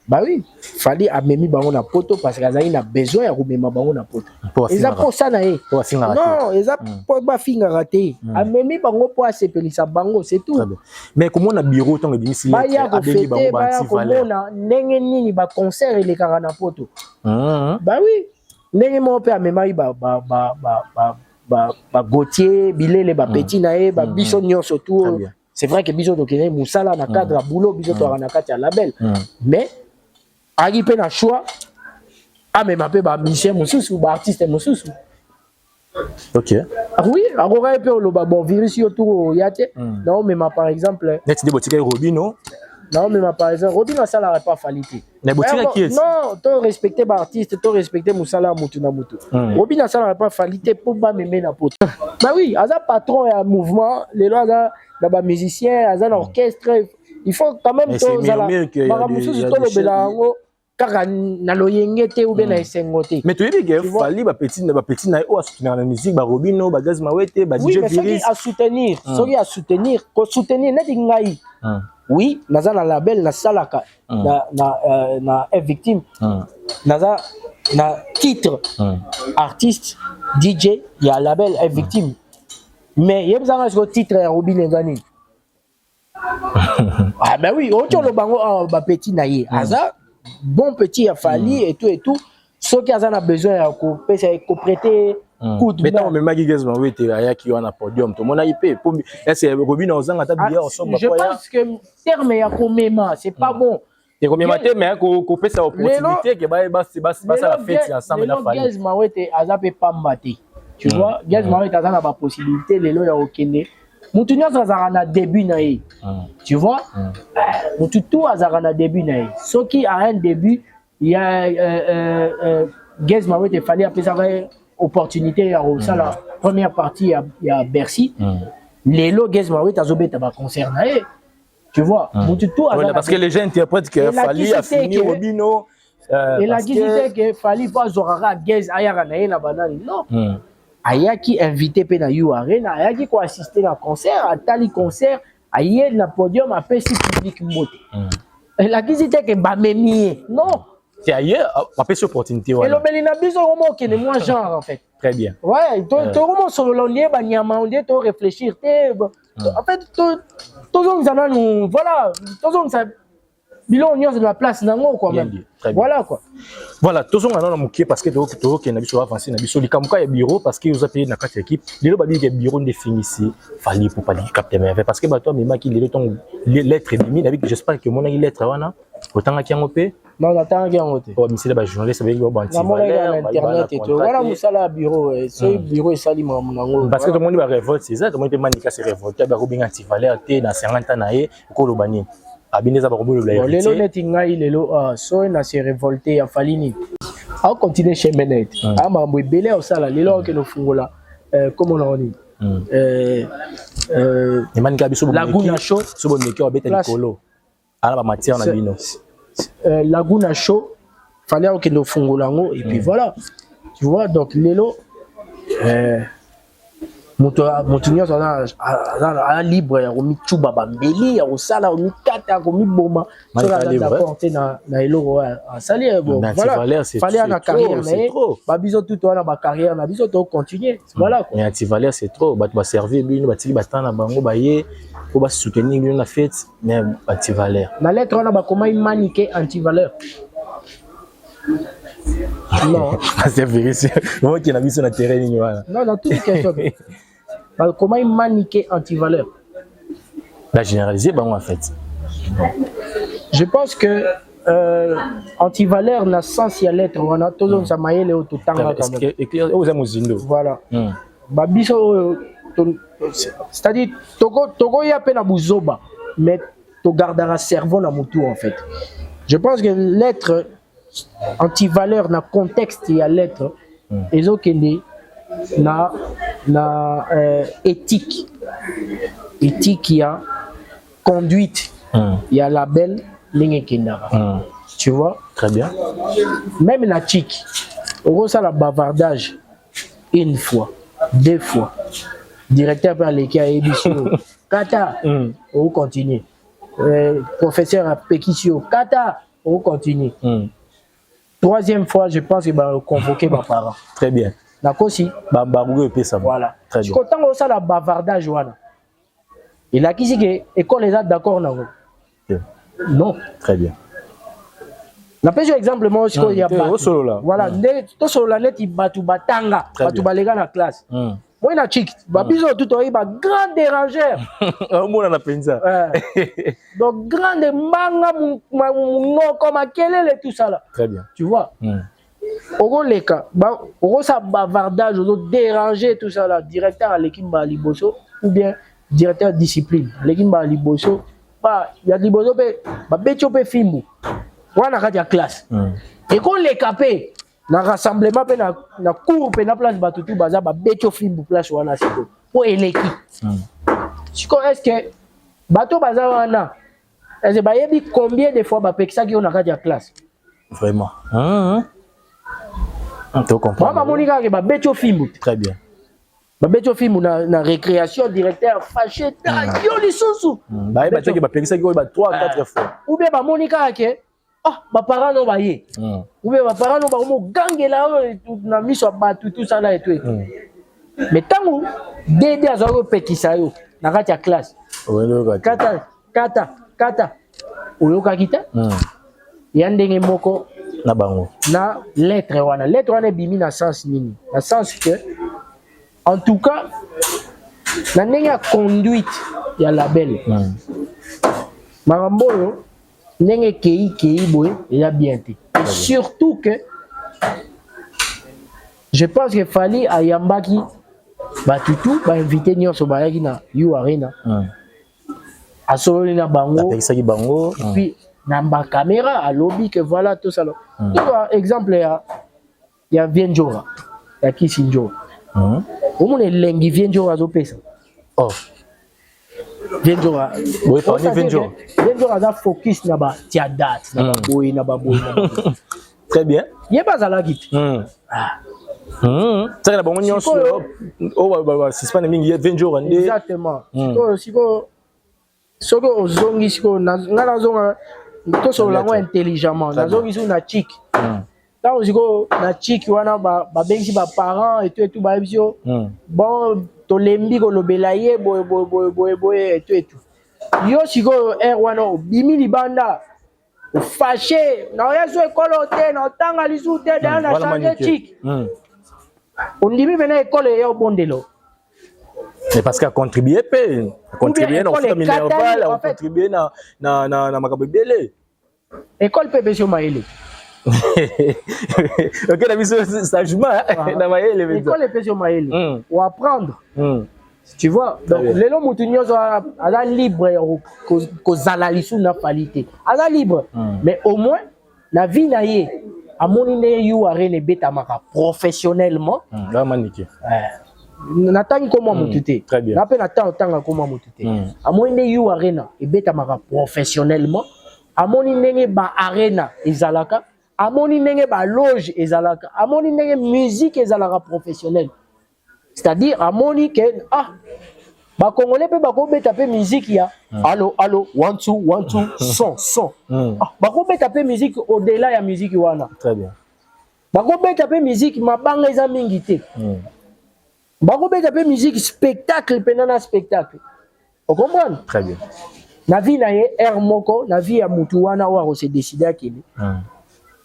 Bah oui, Fally amemi bango na poto parce que azali na besoin ya komema bango na poto. Eza posa na ye. Non, eza po bafingaka te. Amemi bango po asepelisa bango, c'est tout. Mais komona bureau ntango ebimisi baya kofêter, baya komona ndenge nini baconcert elekaka na poto. Bah oui, ndenge moko mpe amemaki baGautier Bilele, bapetits na ye, babiso nyonso tout. C'est vrai que biso tokende mosala na cadre ya boulot, biso toyaka na kati ya label, mais ayaki mpe na choix amema mpe bamusicien mosusu, baartiste mosusu. Oui, akokaki mpe oloba: bon, Virus, yo tour oya te, naomema par exemple Neti nde botikaki Robino. Naomema par exemple Robino, asalaka pa Fally te. Non, to respecte baartiste, to respecte mosala ya mutu na mutu. Robino asalaka pa Fally te mpo bameme na poto. Bah oui, aza patron ya mouvement, lelo aza na bamusicien, aza na orchestre. Il faut quand même tozala makambo mosusu, tolobela yango kaka na loyenge te ou bien na esengo te. Mais toyebi ke Fally, bapetits na ye oyo asoutenir na musique, baRobino, baGaz Mawete, baDJ Virus. Asoutenir, soki asoutenir, kosoutenir neti ngai, oui, naza na label, nasalaka na F Victime, naza na titre artiste DJ ya label F Victime, mais yebisanga siko titre ya Robino eza nini? Ah ben oui, oti oloba yango awa, bapetits na ye, aza bon petit ya Fally et tout et tout. Soki aza na besoin ya kopesa, koprêter coup de main. Ntango omemaki Gaz Mawete, ayaki wana podium, tomonaki mpe ese Robino ozanga ata billet osomba. Je pense que terme ya komema, c'est pas bon. Ekomema te, mais kopesa opportunité ke basala fête ensemble na Fally. Gaz Mawete aza mpe pamba te, tu vois. Gaz Mawete aza na bapossibilité lelo ya kokende. Mutu nyonso azalaka na début na ye, tu vois. Mutu tout azalaka na début na ye. Soki à un début ya Gaz Mawete, Fally apesaka ye opportunité ya kosala première partie ya Bercy. Lelo Gaz Mawete azobeta baconcert na ye, tu vois. Mutu tout aza parce que les gens interprètent que Fally a fini Robino. Elakisi te ke Fally po azwakaka Gaz, ayaka na ye na banani. Non, ayaki invité mpe na U Arena, ayaki koassister na concert, atali concert, aye na podium, apesi public mbote. Elakisi te ke bamemi ye, non. Te, aye, bapesi opportunité wana. Elobeli na biso okoma okende mwa genre en fait. Très bien. Ouais, tokoma osolola ondie banyama, ondie to réfléchir te. En fait, tozongisa nanu, voilà, tozongisa biloko nyonso na place nango quoi même, voilà quoi. Voilà, tozonga nano na mokie parce que tokokende na biso, avance na biso likambo ka ya bureau, parce que oza pe na kati ya équipe. Lelo babiki ya bureau nde efingisi Fally po paliki Cap de Merveille, parce que bato amemaki lelo ntongo lettre ebimi. Nabiki, j'espère que omonaki lettre wana, otangaki yango mpe. Non, natangaki yango te. Bamisele bajournaliste babeki. Namonaki na internet te. Wana mosala ya bureau, soki bureau esali makambo nango. Parce que tomoni barévolte eza, tomoni mpe Manika se révolte, bakobenga antivaleur te na 50 ans na ye. Okoloba nini? Abini eza bakobolola. Lelo neti ngai lelo, soki na se révolte ya Fally nini, akocontinue chemin na ye te. Aya makambo ebele osala lelo, akokende ofungola komona ngo nini? Emanika biso. Laguna Show. So bomeki babeta likolo ana bamatière na bino. Laguna Show, fallait akokende ofungola yango et puis voilà, tu vois. Donc lelo moto moto nyonso aza libre ya komicuba bambeli, ya kosala, komikata, ya komiboma, soki aza d'accord te na eloko oyo asali. Bon, voilà, fallait na carrière na ye, babiso tutu wana bacarrière na biso, tocontinue, voilà quoi. Mais antivaleur, c'est trop. Bato baservir bino, batiki batana na bango, baye po basoutenir bino na fête, mais antivaleur. Na lettre wana bakomai Manike antivaleur? Non. C'est vérifié, okende na biso na terrain nini wana? Non, dans toutes les questions bakomai Manike antivaleur. Bagénéraliser bango en fait. Je pense que antivaleur na sens ya lettre wana, tozongisa mayele oyo totangaka. Oyo eza mozindo. Voilà, babiso oyo, c'est-à-dire tokoya mpe na buzoba, mais togardaka cerveau na motu. En fait, je pense que lettre antivaleur, na contexte ya lettre, ezokende na éthique ya conduite ya label, ndenge ekendaka, tu vois. Très bien. Même na tiki okosala bavardage une fois, deux fois, directeur mpe aleki, ayebisi yo kata, okocontinue. Professeur apekisi yo kata, Okocontinue. Troisième fois, je pense que baconvoquer baparent. Très bien. Nakosi? Barugo epesama. Voilà. Très bien. Sikoyo, ntango osala bavardage wana, elakisi ke école eza d'accord nango? Non. Très bien. Napesi yo exemple moko sikoyo ya Te, bato. osolola. Voilà, nde tosolola neti bato batanga, Très bato bien. baleka na classe. Moi na chik babiso tu toyebi ba grand dérangeur. Omonana mpenza. Donc grande mbanga, munoko, makelele, tout ça là. Très bien. Tu vois, okoleka, okosala bavardage, ozodéranger, tout ça là, directeur aleki mbala liboso ou bien directeur discipline aleki mbala liboso, ya liboso mpe babeti yo mpe fimbu wana na kati ya classe. Ekoleka mpe na rassemblement mpe na cour mpe na place bato tu baza, babeti yo fimbu place wana. Sikoyo mpo eleki sikoyo, est ce que bato baza wana, est ce bayebi combien de fois bapekisaki yo na kati ya classe? Vraiment. To comprendre. Bamoni kaka ke babeti yo fimbu. Très bien. Babeti yo fimbu na récréation, directeur fâché ta yo lisusu. Bayeba te ke bapekisaki oyo ba 3 4 fois. Ou bien bamoni kaka ke ah, baparent no baye, ou bien baparent no bakomogangela oyo na miso ya bato, tout ça là et tout et tout. Mais ntango dede azwaki kopekisa yo na kati ya classe, kata kata kata, oyokaki te. Ya ndenge moko na bango. Na lettre wana, lettre wana ebimi na sens nini? Na sens que, en tout cas, na ndenge ya conduite ya label, makambo oyo ndenge ekei kei boye eza bien te. Et surtout que je pense que Fally ayambaki bato tu, bainvité nyonso bayaki na U Arena, asololi na bango. Apekisaki bango. Et puis na bacaméra alobi que voilà, tout ça là. Tozwa exemple ya Vieux Njora, ya Kisi Njora. Omona elengi Vieux Njora azopesa. Oh. Vieux Njora. Boye, parmi Vieux Njora. Vieux Njora aza focus na batia date, na baboye, na baboye, na baboye. Très bien. Ye bazalaki te. Saka na bango nyonso oyo basuspendre mingi, ye Vieux Njora nde. Exactement. Sikoyo soki ozongi sikoyo, nga nazonga, tosolola yango intelligemment. Nazongi soki na chik, ntango sikoyo na chik wana babengisi baparent etu etu, bayebisi yo: bon, tolembi kolobela ye boye boye boye boye boye, etu etu. Yo sikoyo heure wana obimi libanda, ofâché na oya so ekolo te, na otanga lisusu te, daya na change chik. Ondimi mena ekolo eya obondelo. Mais parce qu'il a contribué pe, a contribué na kofuta minerval, a contribué na makambo ebele. École mpe epesi yo mayele. Ok, na biso sagement na mayele. École epesi yo mayele, oapprendre, tu vois. Donc lelo motu nyonso aza libre ya kozala lisusu na Fally te, aza libre, mais au moins na vie na ye amoni ndenge U Arena ebetamaka professionnellement. Manike. Natangi komwa motu te, na mpe na ntango otanga komwa motu te. Amoni nde U Arena ebetamaka professionnellement, amoni ndenge ba arena ezalaka, amoni ndenge baloge ezalaka, amoni ndenge musique ezalaka professionnel, c'est-à-dire amoni ke ah, bakongolais mpe bakobeta mpe musique ya allo allo, one two one two, son son. Ah, bakobeta mpe musique au-delà ya musique wana. Très bien. Bakobeta mpe musique mabanga eza mingi te. Bakobeta mpe musique spectacle mpena na spectacle, ocomprendre? Très bien. Na vie na ye, heure moko na vie ya mutu wana oyo akose décider akende,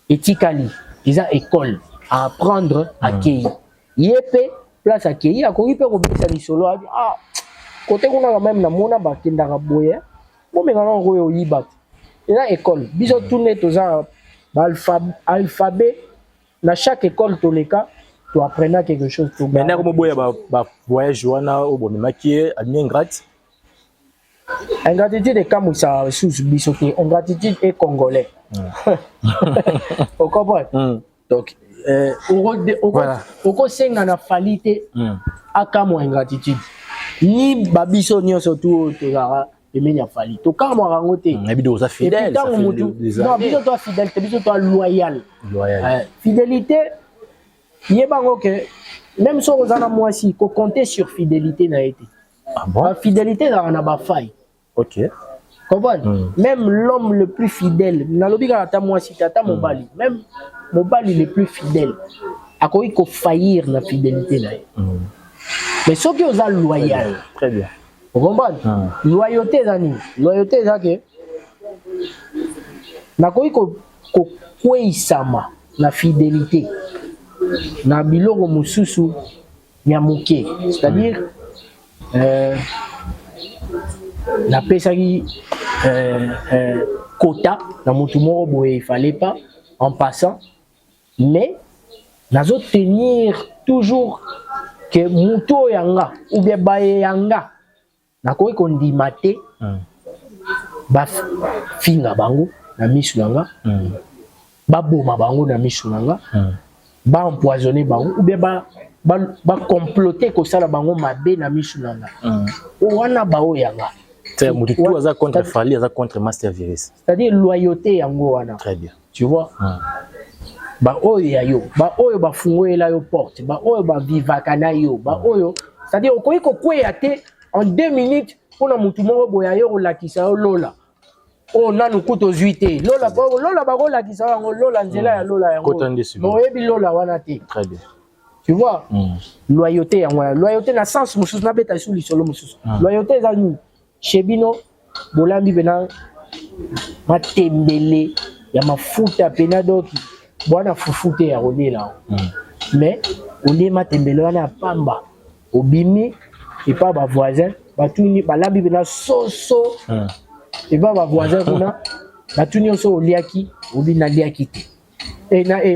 etikali eza école à apprendre. Akei ye mpe place akei, akoki mpe kobisa lisolo abi: ah, kote kuna quand même namona bakendaka boye, bomeka na oyo oyiba te. Eza école. Biso tune toza baalphabet na chaque école toleka, toapprena quelque chose. Mais ndako moboya bavoyage wana oyo bomemaki ye, abimi ingrate. Ingratitude ekamwisaka lisusu biso te. Ingratitude est congolais, ocomprendre? Donc okosenga na Fally te akamwa ingratitude ni babiso nyonso tu oyo tozalaka pembeni ya Fally, tokamwaka yango te. Ntango mutu, non, biso toa fidèle te, biso toa loyal. Fidélité, yebango ke même soki oza na mwasi, kocompter sur fidélité na ye te. Ah bon? Bafidélité ezalaka na bafaille. Comprendre? Même l'homme le plus fidèle, nalobi kaka ata mwasi te, ata mobali, même mobali le plus fidèle akoki kofaillir na fidélité na ye. Mais soki oza loyal, Très bien. ocomprendre? Loyauté eza nini? Loyauté eza ke nakoki kokweyisama na fidélité na biloko mosusu ya moke, c'est-à-dire napesaki quota na motu moko boye, il fallait pas, en passant, mais nazotenir toujours ke motu oyo yanga ou bien baye yanga, nakoki kondima te bafinga bango na misu na nga, baboma bango na misu na nga, baempoisonne bango ou bien bacomplote kosala bango mabe na misu na nga. Wana baoyo yanga. Motu tout aza contre Fally, aza contre Master Virus. C'est-à-dire loyauté yango wana. Très bien. Tu vois, baoyo ya yo, baoyo bafungolela yo porte, baoyo bavivaka na yo, baoyo, c'est-à-dire okoki kokweya te en 2 minutes mpona motu moko boye aye kolakisa yo lola oyo nanu kuta ozwi te. Lola, lola bakolakisa yango, lola, nzela ya lola yango, mais oyebi lola wana te. Très bien. Tu vois, loyauté yango wana. Loyauté na sens mosusu, nabeta lisu lisolo mosusu. Loyauté eza nini? Chez bino bolambi mpena matembele ya mafuta mpena, doki bwana fufu te ya kolela yango, mais olie matembele wana ya pamba, obimi epa bavoisin, batuni balambi mpena soso. Epa bavoisin kuna batuni nyonso, oliaki? Obi naliaki te.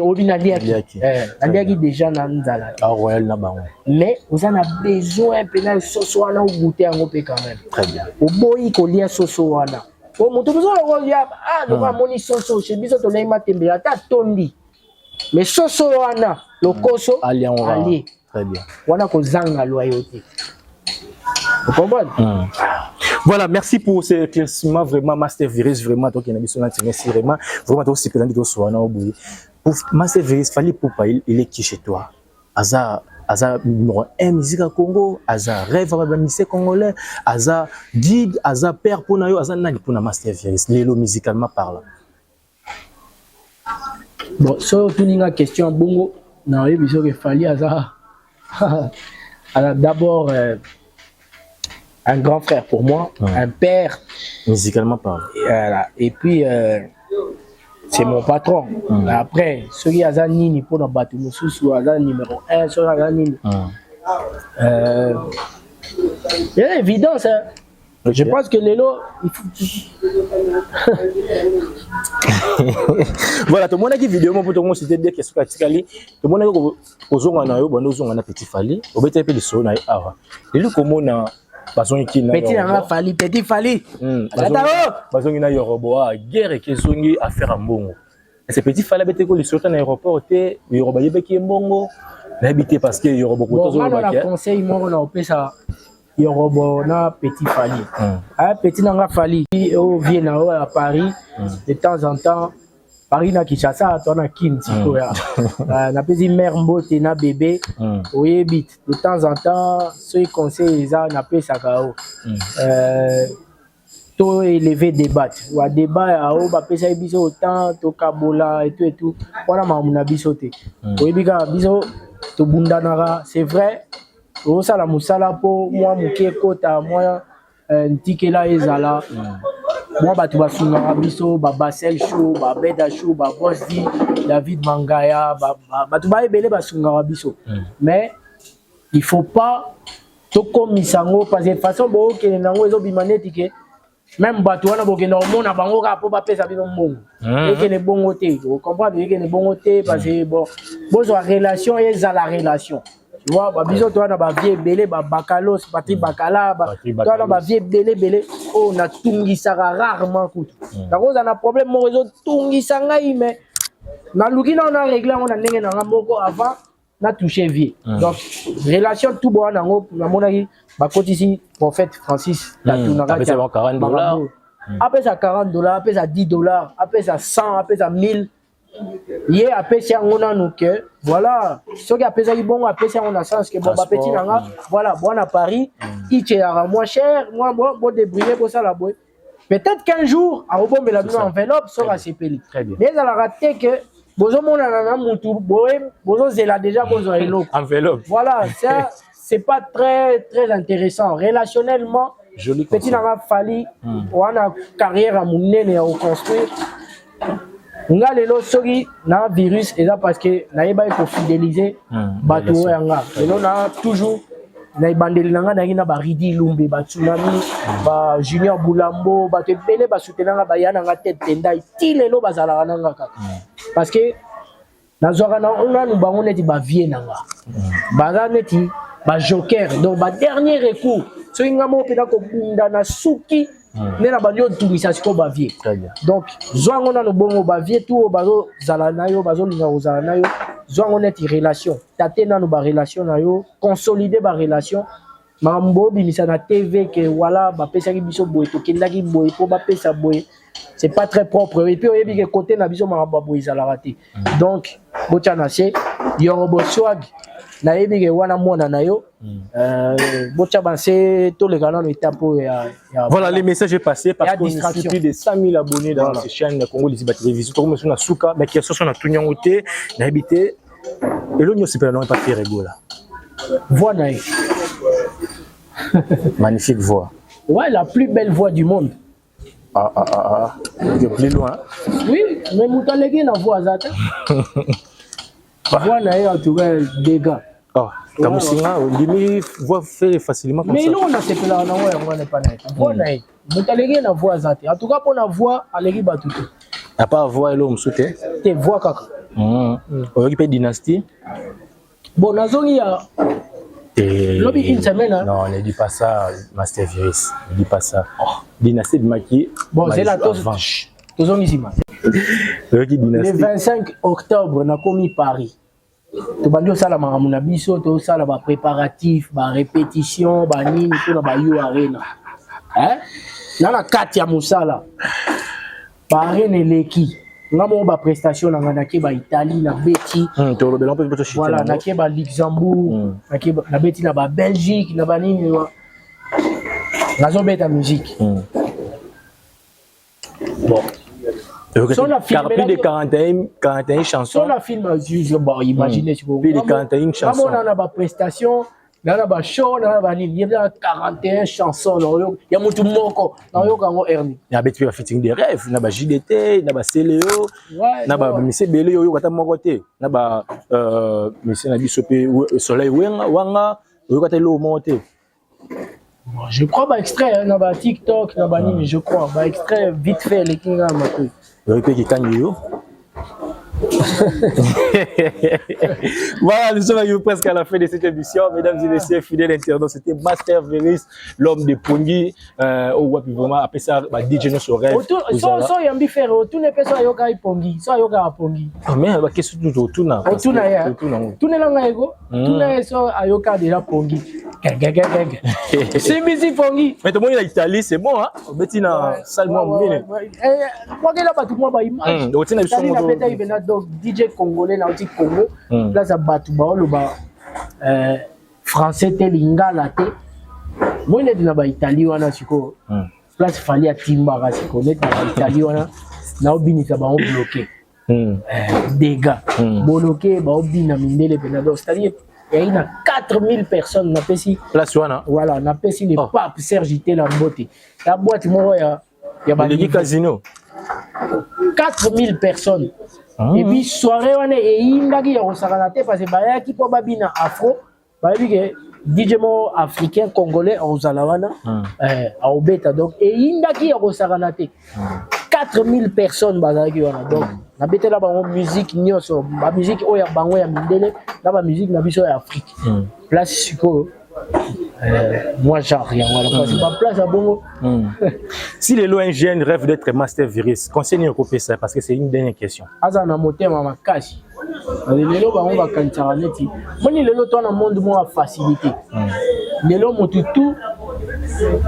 Obi naliaki, naliaki déjà na nzala. Royal na bango. Mais oza na besoin mpena soso wana, ogute yango mpe quand même. Très bien. Oboyi kolia soso wana o moto mosusu okolia, ah, loko amoni soso chez biso, tolei matembele ata atondi, mais soso wana lokoso. Alie. Très bien. Wana kozanga loyauté, vous comprenez? Voilà, merci pour ces éclaircissements, vraiment, Master Virus, vraiment, toi qui as mis merci, vraiment, vraiment, toi aussi, pour Master Virus, Fally Ipupa, il est qui chez toi? Aza, aza numéro 1 musique à Congo, aza rêve à ba congolais, aza guide, aza père pour na yo, aza nani pour na Master Virus, lelo musicalement parlant? Bon, so otuninga question bongo, nayebi soki Fally aza aza d'abord un grand frère pour moi, un père. Musicalement parlant. Voilà. Et puis c'est mon patron. Après, soki aza nini mpona bato mosusu, aza numéro 1, soki aza nini, c'est évidence, hein. Je pense que lelo il faut. Voilà, tomonaki video moko, tomo cité deux questions atikali. Tomonaki kozonga na yo, bando ozonga na petit Fally, obetaki mpe lisolo na ye awa. Lelo komona bazongi na Petit nanga Fally, petit Fally. Bazongi na Yorobo, guerre eke ezongi, affaire ya mbongo. Ese petit Fally abetaki lisolo ta na aéroport te, Yorobo ayebaki ye mbongo, nayebi te, parce que Yorobo koto. Conseil moko na opesa Yorobo na petit Fally. Ah, petit nanga Fally, oyo vie na oyo ya Paris, de temps en temps, Paris na Kinshasa, to na Kin sikoyo. Napesi mare mbote na bébé. Oyebi, de temps en temps, soki conseil eza, napesaka o. To élever débat wa débat ya oyo bapesaki biso autant tokabola etu etu wana, makambo na biso te. Oyebi kaka biso tobundanaka, c'est vrai, tozosala mosala mpo mwa moke ekota, mwa ntikela ezala, mwa bato basungaka biso, babasel show, babeda show, babos di David Mangaya, bato baebele basungaka biso. Mais il faut pas tokomisa yango, parce que façon bookende nango ezobima neti ke même bato wana bokende komona bango kaka mpo bapesa bino mbongo. Ekende bongo te, ocomprendre? Ekende bongo te, parce que bon, bozwa relation, ezala relation, tu vois? Babiso toza na bavie ebele, babakalos, Patrik Bakala, toza na bavie ebele ebele oyo natungisaka rarement. Kutu nakozala na problème moko ezotungisa ngai, mais naluki nao na règle yango na ndenge na nga moko avant na touché vie. Donc relation tout boa nango, namonaki bakotisi prophète Francis Tatu na kati ya 40 $. Apesa 40 $, apesa 10 $, apesa 100, apesa 1000, ye apesi yango nanu ke voilà. Soki apesaki bongo, apesi yango na sens ke bon, bapeti na nga, voilà, bwana Paris iceyaka moins cher, mwa bodébrouille, bosala boye. Peut-être qu'un jour akobombela bino enveloppe soki asepeli. Mais ezalaka te ke bozomonana na mutu boye, bozozela déjà bozwa eloko. Enveloppe. Voilà, ça c'est pas très très intéressant relationnellement. Joli petit conseil. Nanga Fally wana carrière ya monene ya koconstruire. Nga lelo soki na virus, eza parce que nayebaki kofidéliser bato oyo ya nga. Lelo na toujours na ebandeli na nga, nayaki na baridi Lumbe, batsunami, bajunior Bulambo, bato ebele basoutenanga, baya na nga tete tendai ti lelo bazalaka na nga kaka, parce que nazwaka na nanu bango neti bavie na nga, baza neti bajoker, donc badernier recours. Soki nga moko mpena kobunda na suki nde na bandi otungisa sikoyo bavie. Très bien. Donc zwa yango nano bongo, bavie tu oyo bazozala na yo, bazolinga kozala na yo, zwa yango neti relation. Tate nano barelation na yo, consolide barelation. Makambo obimisa na TV ke wala bapesaki biso boye, tokendaki boye mpo bapesa boye, c'est pas très propre. Et puis oyebi ke côté na biso makambo ya boye ezalaka te. Donc botya na se yorobo swag, nayebi ke wana mwana na yo, botya banse, toleka nano étape oyo ya Voilà, le message est passé parce Il y a qu'on est distraction. plus de 100 000 abonnés dans cette chaîne Congo Liziba Télévision. Tout le monde est souka, mais qui est sur tout nyangote, na habité. Et l'on c'est pas non pas Ferre Gola. Voix na ye. Magnifique voix. Ouais, la plus belle voix du monde. Ah ah ah ah. Que plus loin. Oui, mais moto aleki na voix aza te. Voix na ye en tout cas, dégâts. Oh, Kamusinga, on dit voix fait facilement comme Mais ça. eloko nasepelaka nango yango wana epa na ye, voix na ye, moto aleki na voix aza te. En tout cas mpo na voix, aleki bato te. À part voix et l'homme sauté. Te, voix kaka. Oyoki pe Dynastie. Bon, nazongi ya lobi une semaine, hein. Non, ne dis pas ça, Master Virus. Ne dis pas ça. Dynastie de Maki. Bon, c'est la avant. Tozongi nsima. Oyoki Le Dynastie. 25 octobre nakomi Paris, tobandi osala makambo na biso, tosala bapréparatif, barépétition, banini mpona ba U Arena. Eh? Na kati ya mosala baarena eleki nga moko, baprestation na nga, nake baItalie, nabeti. Tolobela mpe mpe toshite. Voilà, nake baLuxembourg, nake nabeti na baBelgique, na banini, nazobeta musique. Bon. So na Plus de 41, 41 chansons. So na film, bon, imagine. Plus de 41 chansons. Ngamona na baprestation, na bashow, na banini, ye na 41 chansons ya motu moko, nayoka yango erni. Abeti mpe bafeaturing des rêves na ba JDT, na baCeleo, na bamise ebele oyo oyoka ata moko te, na bamise na biso mpe Soleil Wanga wanga, oyoka ata eloko moko te. Bon, je crois ba extrait na ba TikTok, na banini, je crois ba extrait vite fait eleki nga matoi. Oyoki mpe kikangi yo. Voilà, nous sommes arrivés presque à la fin de cette émission. Mesdames et messieurs, fidèles internautes, c'était Master Veris, l'homme de Pongi. Oh, ouais, puis vraiment, après ça, bah, DJ nous sur rêve. So oyambi Ferre, otuna mpe so ayoka pongi, so ayokaka pongi. Ah, mais bah, qu'est-ce que tu otuna? Otuna ye, tunela ngai ko, tuna ye so ayoka déjà pongi. Gagagagaga simbisi pongi. Mais tout le monde, l'Italie, c'est bon, hein? Obeti na salle mwa monene. Kwakela bato mwa baimage. Otina biso. Nabetaki mpena, donc DJ congolais nauti Congo, place ya bato baoloba français te, lingala te. Moi neti na baItalie wana sikoyo, place Fally atimbaka sikoyo, neti na baItalie wana naobinisa bango bloqué, dégâts, bloqué, baobina mindele mpena. Donc c'est-à-dire yai na 4000 personnes napesi. Place wana. Voilà, napesi le pape Serge Itela mbote ya boîte moko ya eleki casino. 4000 personnes. Et puis soirée wana eyindaki ya kosakana te, parce que bayaki mpo babina afro, bayebi ke DJ moko africain congolais akozala wana, aobeta. Donc eyindaki ya kosakana te, 4000 personnes bazalaki wana. Donc nabetela bango musique nyonso, bamusique oyo ya bango ya mindele na bamusique na biso ya Afrique. Place sikoyo, moi genre yango wana, parce que baplace ya bongo. Si lelo un jeune rêve d'être Master Virus, conseil nini okopesa? Parce que c'est une dernière question. Aza na motema makasi. Lelo bango bakanisaka neti moni lelo to na monde moko ya facilité. Lelo motu tu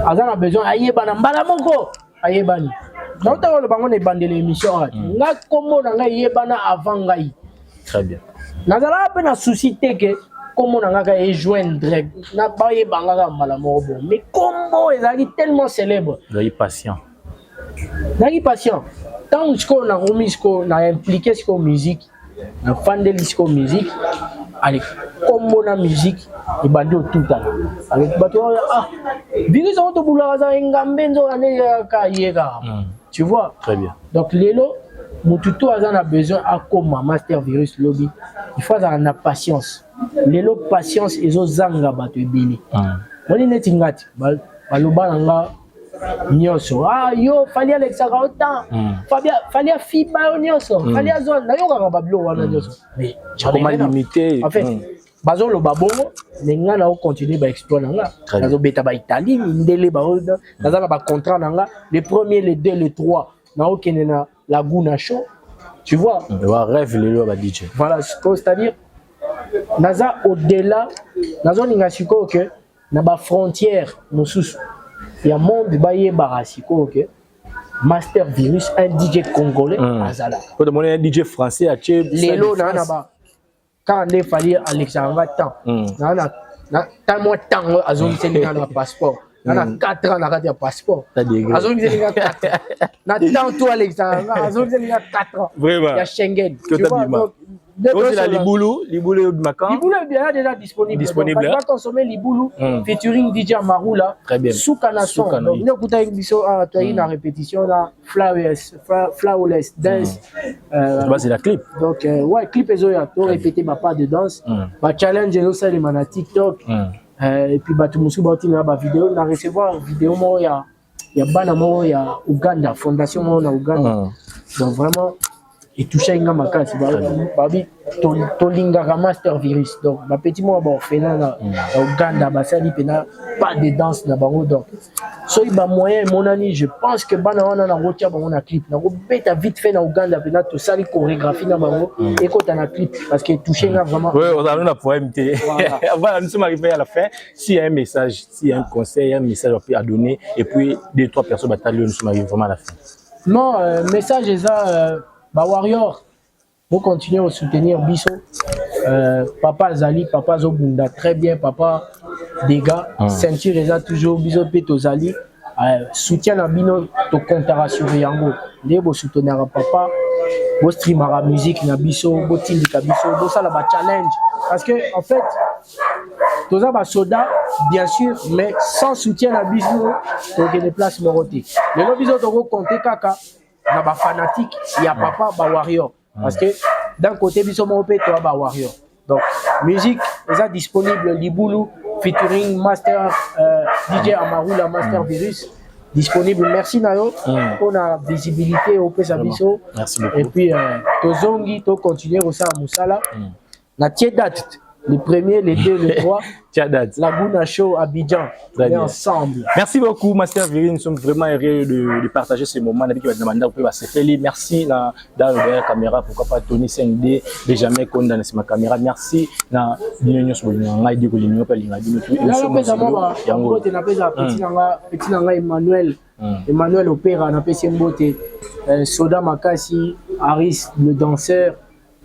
aza na besoin ayebana mbala moko, ayebani. Nautaka oloba bango na ebandela émission awa, nga kombo na ngai eyebana avant ngai. Très bien. Nazalaka mpe na souci te ke kombo na ngai kaka ejoindre na bayeba nga kaka mbala moko. Bon, mais kombo ezalaki tellement célèbre. Ozali patient. Naki patient. Ntango sikoyo nakomi sikoyo na impliqué sikoyo musique, nafandeli sikoyo musique, ale kombo na musique ebandi otutana. Ale bato wana ah virus yango tobulaka za engambe nzoka nde kaka ye kaka. Tu vois? Très bien. Donc lelo mutu to aza na besoin akoma master virus lobi, il faut azala na patience. Lelo patience ezozanga bato ebele. Moni neti ngati baloba na nga nyonso, ah yo Fally alekisaka yo temps, Fally afiba yo nyonso, Fally azwa, nayokaka babiloko wana nyonso, mais j'en ai Comment rien à- limiter? En fait, bazoloba bongo, mais nga na ocontinue baexploit na nga. Très bien. Nazobeta baitalie, mindele naza na bacontrat na nga, le premier, le deux, le trois, naokende na Laguna Show, tu vois. Wa rêve lelo ba DJ. Voilà, c'est-à-dire naza au-delà, nazolinga sikoyo ke na bafrontière mosusu ya monde bayebaka sikoyo ke Master Virus, un DJ congolais, azalaka. Po tomoni un DJ français atie Lelo naa na ba kaka nde Fally alekisaka nga temps, naa na temps mwa ntango azongiseli nga na passeport, naa na 4 ans na kati ya passeport. T'as degré. Azongiseli nga 4 na temps to alekisaka nga, azongiseli nga 4 ans Vraiment. ya Schengen. Que Tu vois, t'as donc, Ozela libulu, libulu ebimaka. Libulu est bien déjà disponible. Disponible, Donc, hein. va consommer Libulu featuring DJ Marula. Très bien. Souka na son. Souka na Donc, hit. nous écoutons biso ah toi na répétition na flawless flawless dance. Bah, c'est la clip. Donc ouais, clip ezo ya to répéter ba pas de danse. Ba challenge ezo salema na TikTok. Et puis bato mosusu baotinda ba vidéo, na recevoir vidéo moko ya bana moko ya Uganda, fondation moko na Uganda. Donc vraiment etouchaki nga makasi. Babi tolingaka Master Virus, donc bapeti moko baorphelin na Uganda basali mpena pas de danse na bango. Donc soki bamoyen emonani, je pense que bana wana nakotia bango na clip, nakobeta vite fait na Uganda mpena tosali chorégraphie na bango, ekota na clip, parce que etouche nga vraiment. Oui, on a un poème. Voilà. Voilà, nous sommes arrivés à la fin. S'il y a un message, s'il y a un conseil, un message à donner, et puis deux, trois personnes bataillent, nous sommes arrivés vraiment à la fin. Non, message eza bawarrior, bocontinue kosoutenir biso. Papa azali, papa azobunda très bien, papa dégâts, ceinture eza toujours biso mpe tozali. Soutien na bino tokontaka sur yango nde bosoutenaka papa, bostreamaka musique na biso, botindika biso, bosala bachallenge, parce que en fait toza basoda bien sûr, mais sans soutien na biso tokende place moko te. Lelo biso tokokonte kaka na bafanatique ya papa, bawarrior, parce que d'un côté biso moko mpe toya bawarrior. Donc musique eza disponible, Libulu featuring Master DJ Amarula, Master Virus, disponible. Merci na yo mpona visibilité opesa biso. Merci beaucoup. Et puis tozongi, tocontinue kosala mosala. Na tie date, le premier, le deux, le trois. Tia date. Laguna Show Abidjan. Très On est bien. ensemble. Merci beaucoup, Master Virus. Nous sommes vraiment heureux de partager ce moment. Nabi qui va demander un peu à Merci na dans la caméra, pourquoi pas Tony 5D, Benjamin Konda na ma caméra. Merci na bino nyonso bolinga ngai di kolinga pa linga bino tout. Là, napesa mwa mbote, napesa petit na nga Emmanuel, Emmanuel Opera, napesi ye mbote. Soda Makasi, Aris le danseur,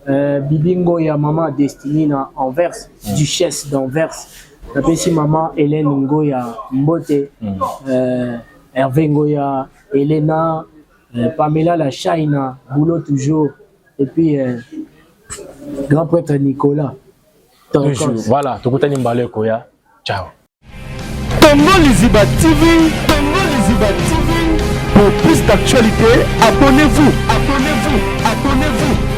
Bibi Ngoya, mama Destiny na Anvers, duchesse d'Anvers, napesi mama Hélène Ngoya mbote, Hervé Ngoya, Elena, Pamela la China, boulot toujours, et puis grand prêtre Nicolas. Toujours. Voilà, tokutani mbala ekoya. Ciao. Congo Liziba TV, Congo Liziba TV. Pour plus d'actualités, abonnez-vous, abonnez-vous, abonnez-vous.